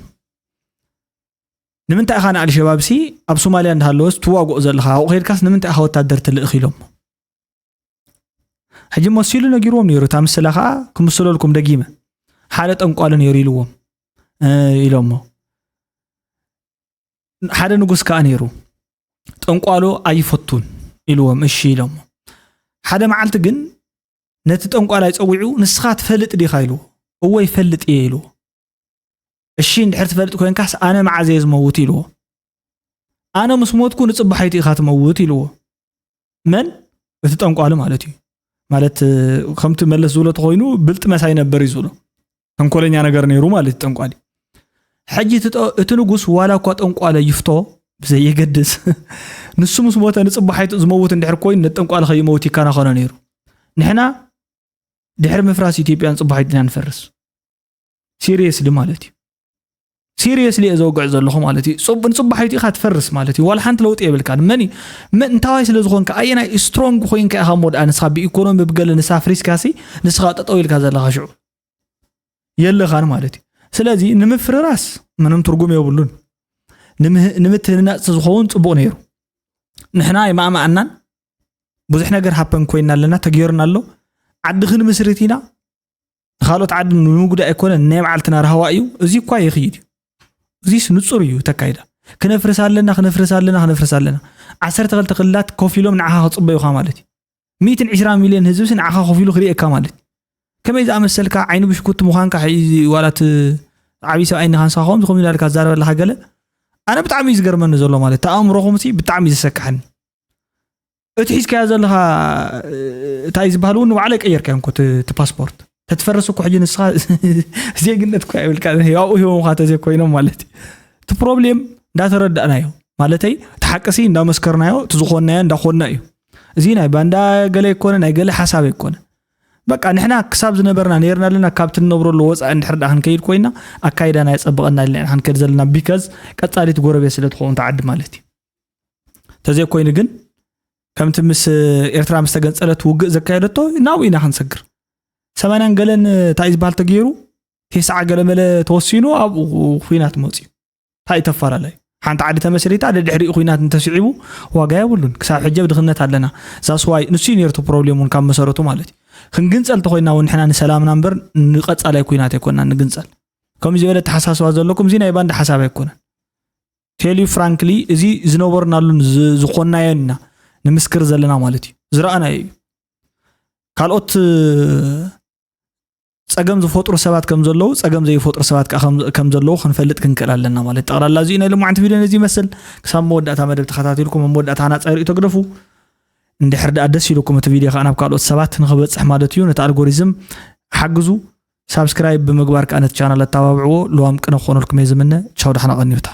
ንምንታይ ኢኻ ንኣልሸባብሲ ኣብ ሶማልያ እንዳሃለወስ ትዋግኦ ዘለኻ ኣብኡ ከይድካስ ንምንታይ ኢኻ ወታደር ትልእኽ ኢሎሞ። ሕጂ መሲሉ ነጊርዎም ነይሩ እታ ምስላ ከዓ ክምስለልኩም ደጊመ ሓደ ጠንቋሊ ነይሩ ኢልዎም ኢሎሞ። ሓደ ንጉስ ከዓ ነይሩ ጠንቋሎ ኣይፈቱን ኢልዎም እሺ ኢሎሞ። ሓደ መዓልቲ ግን ነቲ ጠንቋላይ ፀዊዑ ንስኻ ትፈልጥ ዲኻ ኢልዎ። እወ ይፈልጥ እየ ኢልዎ። እሺ እንድሕር ትፈልጥ ኮይንካስ ኣነ መዓዘ እየ ዝመውት ኢልዎ። ኣነ ምስ ሞትኩ ንፅባሓይቱ ኢኻ ትመውት ኢልዎ። መን? እቲ ጠንቋሊ ማለት እዩ። ማለት ከምቲ መለስ ዝብሎ ተኮይኑ ብልጥ መሳይ ነበር እዩ ዝብሎ። ተንኮለኛ ነገር ነይሩ ማለት እዩ ጠንቋሊ። ሕጂ እቲ ንጉስ ዋላ እኳ ጠንቋለ ይፍቶ ብዘየገድስ ንሱ ምስ ሞተ ንፅባሓይቱ ዝመውት እንድሕር ኮይኑ ነቲ ጠንቋሊ ከይመውት ይከናኸኖ ነይሩ። ንሕና ድሕሪ ምፍራስ ኢትዮጵያ ንፅባሓይቱ ኢና ንፈርስ። ሲሪየስሊ ማለት እዩ። ሲሪየስሊ እየ ዘውግዕ ዘለኹ ማለት እዩ። ንፅባሓይቱ ኢኻ ትፈርስ ማለት እዩ። ዋላ ሓንቲ ለውጢ የብልካን። መን እንታዋይ ስለ ዝኾንካ ኣየናይ ስትሮንግ ኮይንካ ኢኻ እሞ ደኣ ንስኻ ብኢኮኖሚ ብገለ ንሳ ፍሪስካሲ ንስኻ ጠጠው ኢልካ ዘለኻ ሽዑ የለኻን ማለት እዩ። ስለዚ ንምፍርራስ ምንም ትርጉም የብሉን። ንምህናፅ ዝኸውን ፅቡቕ ነይሩ። ንሕና ይማእማኣናን ብዙሕ ነገር ሃፐን ኮይና ኣለና ተገይሩና ኣሎ። ዓዲ ክንምስርት ኢና ንኻልኦት ዓዲ ንምጉዳእ ኣይኮነን ናይ መዓልትና ራህዋ እዩ። እዚ እኳ ይኽይድ እዩ። እዚስ ንፁር እዩ ተካይዳ ክነፍርስ ኣለና ክነፍርስ ኣለና ክነፍርስ ኣለና። ዓሰርተ ክልተ ክልላት ኮፍ ኢሎም ንዓኻ ክፅበዩኻ ማለት እዩ። ሚእትን ዕስራን ሚልዮን ህዝብሲ ንዓኻ ኮፍ ኢሉ ክርእየካ ማለት እዩ። ከመይ ዝኣመሰልካ ዓይኒ ብሽኩቲ ምዃንካ ዋላት ዓብዪ ሰብኣይ እንኻ ንስኻ ከምዚ ከምዚ እንዳልካ ትዛረብ ኣለኻ ገለ ኣነ ብጣዕሚ እዩ ዝገርመኒ ዘሎ ማለት ተኣእምሮኹምሲ ብጣዕሚ እዩ ዘሰክሐኒ። እቲ ሒዝካዮ ዘለኻ እንታይ ዝበሃል እውን ንባዕለይ ቀየርካዮ እንኮ እቲ ፓስፖርት ተትፈርስ እኮ ሕጂ ንስኻ ዜግነት እኮ ይብልካ ኣብኡ ሂቦምካ ተዘይኮይኖም ማለት እዩ። እቲ ፕሮብሌም እንዳተረዳእናዮ ማለተይ እቲ ሓቅሲ እንዳመስከርናዮ እቲ ዝኾንናዮ እንዳኾንና እዩ። እዚ ናይ ባንዳ ገለ ኣይኮነ ናይ ገለ ሓሳብ ኣይኮነ። በቃ ንሕና ክሳብ ዝነበርና ነይርና ኣለና ካብቲ ንነብረሉ ወፃኢ እንድሕር ዳ ክንከይድ ኮይና ኣካይዳና የፀብቐና ኢልና ኢና ክንከድ ዘለና ቢካዝ ቀፃሊት ጎረቤት ስለ ትኸውን ተዓዲ ማለት እዩ። ተዘይኮይኑ ግን ከምቲ ምስ ኤርትራ ምስ ተገንፀለት ውግእ ዘካየደቶ ናብኡ ኢና ክንሰግር። ሰማንያን ገለን እንታይ ዝበሃል ተገይሩ ቴስዓ ገለመለ ተወሲኑ ኣብኡ ኩናት መፅዩ። እንታይ ተፈላለዩ? ሓንቲ ዓዲ ተመስሪታ ደድሕሪኡ ኩናት እንተስዒቡ ዋጋ የብሉን። ክሳብ ሕጂ ኣብ ድኽነት ኣለና። ዛስዋይ ንሱ እዩ ነርቱ ፕሮብሌም እውን ካብ መሰረቱ ማለት እዩ። ክንግንፀል ተኮይና እውን ንሕና ንሰላምና እምበር ንቐፃላይ ኩናት ኣይኮና ንግንፀል። ከምዚ ዝበለ ተሓሳስባ ዘለኩም እዚ ናይ ባንዳ ሓሳብ ኣይኮነን። ቴል ዩ ፍራንክሊ እዚ ዝነበርናሉን ዝኾናዮን ኢና ንምስክር ዘለና ማለት እዩ። ዝረኣናዮ እዩ። ካልኦት ፀገም ዝፈጥሩ ሰባት ከም ዘለዉ ፀገም ዘይፈጥሩ ሰባት ከዓ ከም ዘለዉ ክንፈልጥ ክንክእል ኣለና ማለት ጠቕላላ እዚኡ ናይ ልማዓንቲ ቪድዮ ነዚ ይመስል። ክሳብ መወዳእታ መደብ ተኸታቲልኩም ኣብ መወዳእታ ሃናፃይ ርእዩ ተግደፉ። እንድሕር ደኣ ደስ ኢልኩም እቲ ቪድዮ ከዓ ናብ ካልኦት ሰባት ንክበፅሕ ማለት እዩ። ነቲ ኣልጎሪዝም ሓግዙ። ሳብስክራይብ ብምግባር ከዓ ነቲ ቻናል ኣተባብዕዎ። ልዋም ቅነ ክኾነልኩም እየ ዝምነ። ቻው፣ ደሓና ቀንዩታ።